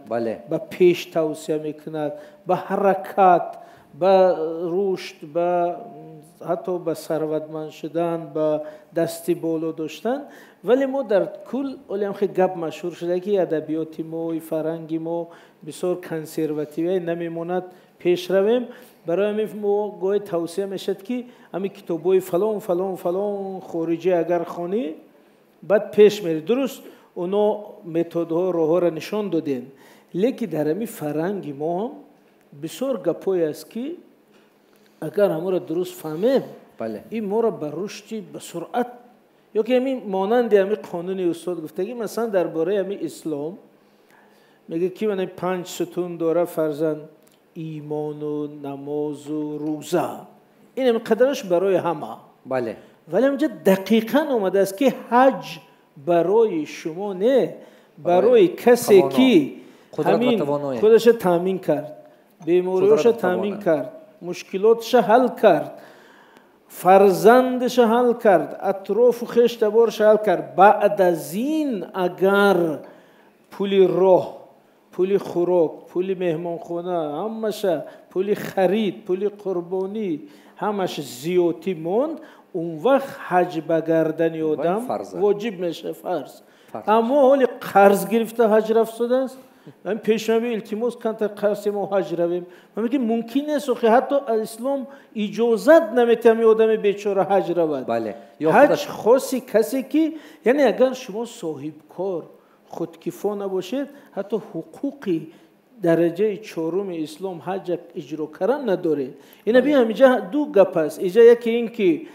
ба пеш тавсия мекунад, ба ҳаракат, ба рушд, ба ҳатто ба сарватманд шудан, ба дасти боло доштан. Вале мо дар кул олиам хеле гап машҳур шуда, ки адабиёти мо, фарҳанги мо бисёр консервативия, намемонад пеш равем. Барои ҳамин мо гоҳе тавсия мешавад, ки ҳамин китобҳои фалон, фалон, фалон хориҷӣ агар хонӣ, баъд пеш мерӣ. Дуруст, оно методҳо, роҳҳоро нишон додем, лекин дар ҳамин фарҳанги мо ҳам бисёр гапҳое аст, ки агар ҳамонро дуруст фаҳмем, ин моро ба рушди ба суръат, ё ки ҳамин монанди ҳамин қонуни устод гуфтагӣ. Масалан, дар бораи ҳамин ислом мегӯяд, ки мана панҷ сутун дора: фарзанд, имону намозу рӯза. Ин ҳамин қадараш барои ҳама. Вале ҳамҷа дақиқан омадааст, ки ҳаҷ барои шумо не, барои касе, ки ҳамин худаша таъмин кард, бемориҳоша таъмин кард, мушкилотша ҳал кард, фарзандаша ҳал кард, атрофу хештаборша ҳал кард. Баъд аз ин агар пули роҳ, пули хӯрок, пули меҳмонхона, ҳамаша, пули харид, пули қурбонӣ, ҳамаш зиёдтӣ монд, он вақт ҳаҷ ба гардани одам воҷиб мешавад, фарз. Аммо ҳоли қарз гирифта ҳаҷ рафтодааст. Пешнави илтимос кантар қарз, мо ҳаҷ равем. Ман мегӯям, мумкин нест, охи ҳатто ислом иҷозат наметиҳад ами одами бечора ҳаҷ равад. Ҳаҷ хоси касе, ки, яъне агар шумо соҳибкор, худкифо набошед, ҳатто ҳуқуқи дараҷаи чоруми ислом, ҳаҷ иҷро кардан надоред. Ина би ҳамиҷа ду гап аст иҷа. Яке ин ки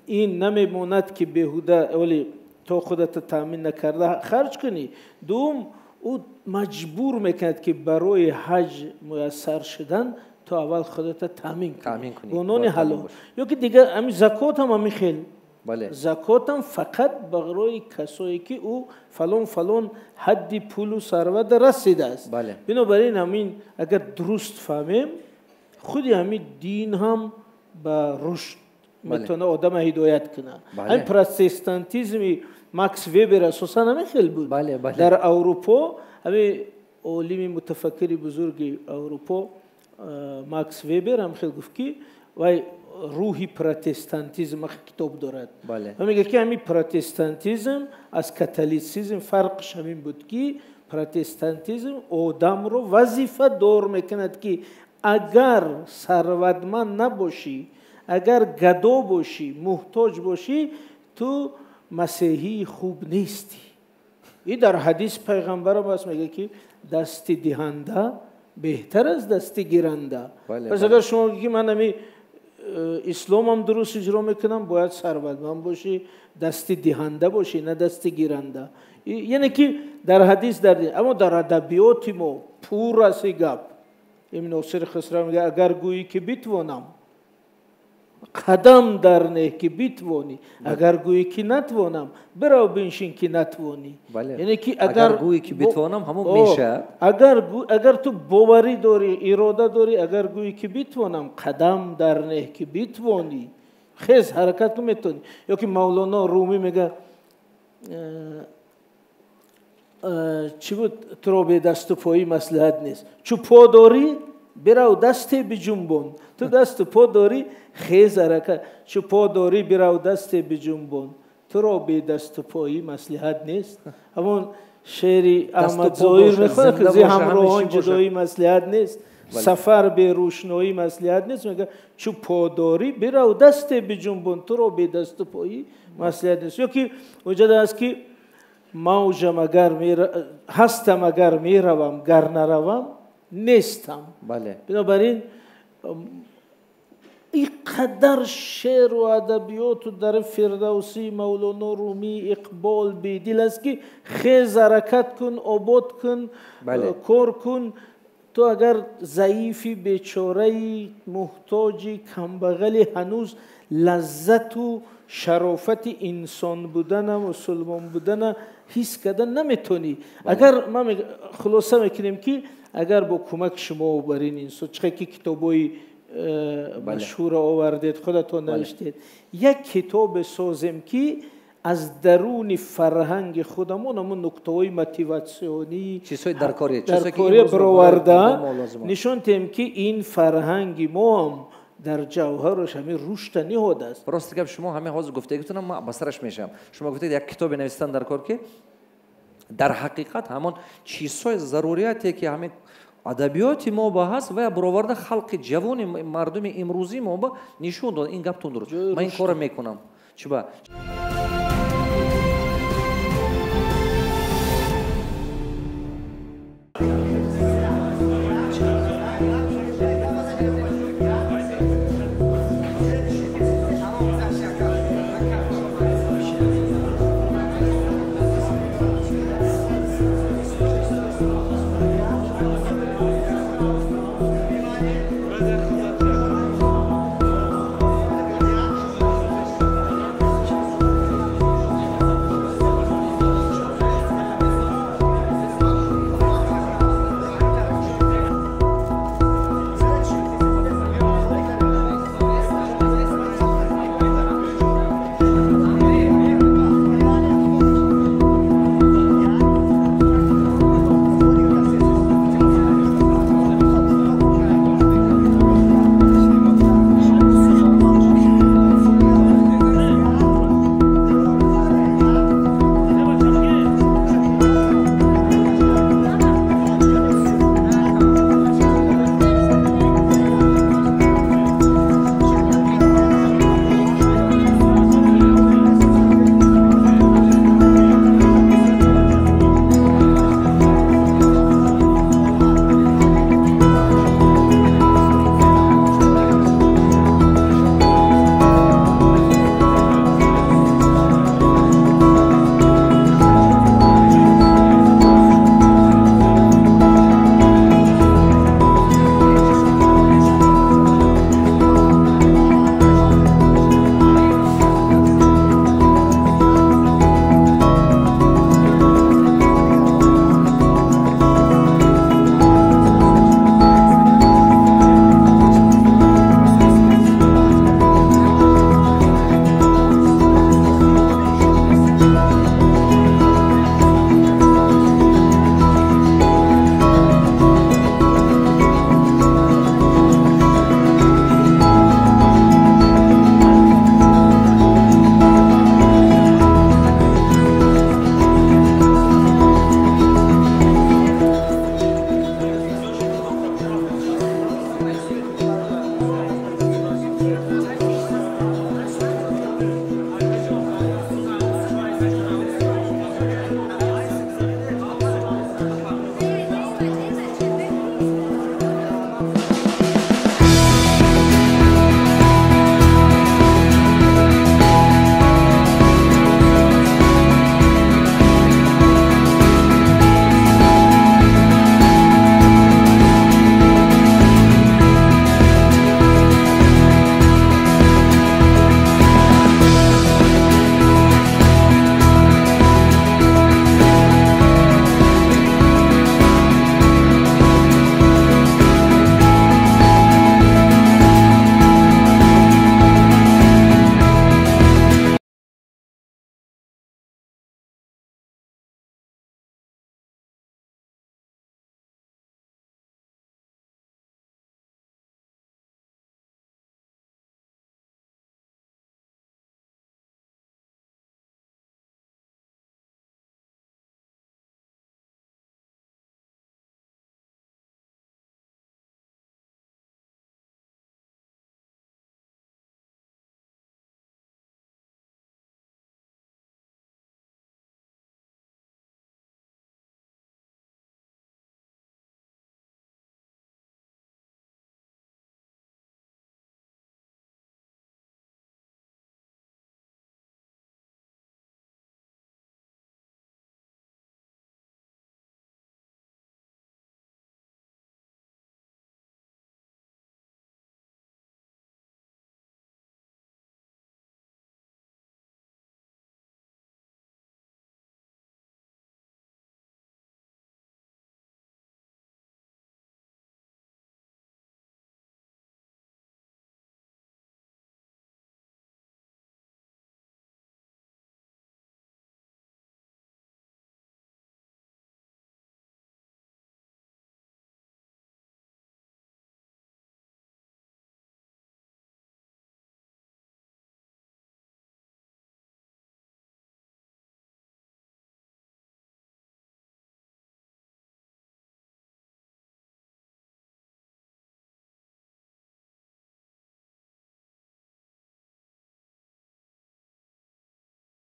ин намемонад, ки беҳуда оли то худата таъмин накарда харҷ кунӣ. Дуюм, ӯ маҷбур мекунад, ки барои ҳаҷ муяссар шудан то аввал худата таъмин кунӣ бо нони ҳалол. Ё ки дигар ҳамин закот ҳам ҳамин хел. Закотам фақат барои касое, ки ӯ фалон, фалон ҳадди пулу сарват расидааст. Бинобар ин ҳамин агар дуруст фаҳмем, худи ҳамин дин ҳам ба рушд метавонад одама ҳидоят кунад. Ҳамин протестантизми Макс Вебер асосан ҳамин хел буд. Дар Аврупо ҳамин Олими мутафаккири бузурги Аврупо Макс Вебер ҳам хел гуфт, ки вай рӯҳи протестантизм китоб дорад. Ва мегӯяд, ки ҳамин протестантизм аз католицизм фарқш ҳамин буд, ки протестантизм одамро вазифадор мекунад, ки агар сарватманд набошӣ, агар гадо бошӣ, муҳтоҷ бошӣ, ту масеҳии хуб нестӣ. И дар ҳадис пайғамбарам аст, мегӯяд, ки дасти диҳанда беҳтар аз дасти гиранда. Пас агар шумо ки ман ҳами исломам дуруст иҷро мекунам, бояд сарватманд бошӣ, дасти диҳанда бошӣ, на дасти гиранда. Яъне ки дар ҳадис дар, аммо дар адабиёти мо пур аст гап. Ибн Носири Хусрав мегӯяд: агар гӯӣ, ки битвонам, қадам дар неҳ, ки битвонӣ, агар гӯӣ, ки натвонам, бирав биншин, ки натвонӣ. Яъне ки агар гӯӣ, ки битвонам, ҳамон мешавад. Агар ту боварӣ дорӣ, ирода дорӣ, агар гӯӣ, ки битвонам, қадам дар неҳ, ки битвонӣ, хез, ҳаракат кун, метавонӣ. Ё ки Мавлоно Румӣ мегӯяд, чӣ буд, туро бедасту поӣ маслиҳат нест, чу по дорӣ, бирав, дасте биҷунбон. Ту дасту по дорӣ, хез, ҳаракат. Чу по дорӣ, бирав, дасте биҷунбон, туро бедасту поӣ маслиҳат нест. Ҳамон шеъри Аҳмад Зоҳир мехонад, ки зи ҳамроҳон ҷудоӣ маслиҳат нест, сафар берӯшноӣ маслиҳат нест. Мегӯяд: чу по дорӣ, бирав, дасте биҷунбон, туро бедасту поӣ маслиҳат нест. Ё ки оҷада аст, ки мавҷам агар ҳастам, агар меравам, гар наравам, нестам. Бинобар ин ин қадар шеъру адабиёту дар Фирдавсӣ, Мавлоно Румӣ, Иқбол, Бедил аст, ки хез, ҳаракат кун, обод кун, кор кун. Ту агар заифи, бечораи, муҳтоҷи, камбағали, ҳанӯз лаззату шарофати инсон будана, мусулмон будана ҳис карда наметонӣ. Агар ман хулоса мекунем, ки агар бо кӯмаки шумо бар ин инсон, чӣ ки китобҳои машҳура овардед, худатон навиштед, як китобе созем, ки аз даруни фарҳанги худамон ҳамон нуктаҳои мотиватсионӣ чизҳои даркорӣ даркорӣ бароварда нишон диҳем, ки ин фарҳанги моам дар ҷавҳараш ҳамин рушда ниҳод аст. Рости гап, шумо ҳамин ҳозир гуфтагитонам, ман ба сараш мешавам. Шумо гуфтед, як китобе навистан дар кор, ки дар ҳақиқат ҳамон чизҳои зарурияте, ки ҳамин адабиёти мо ба ҳаст, ва бароварда халқи ҷавони мардуми имрӯзии мо ба нишон дод. Ин гаптон дуруст, ман ин корро мекунам. Чиба?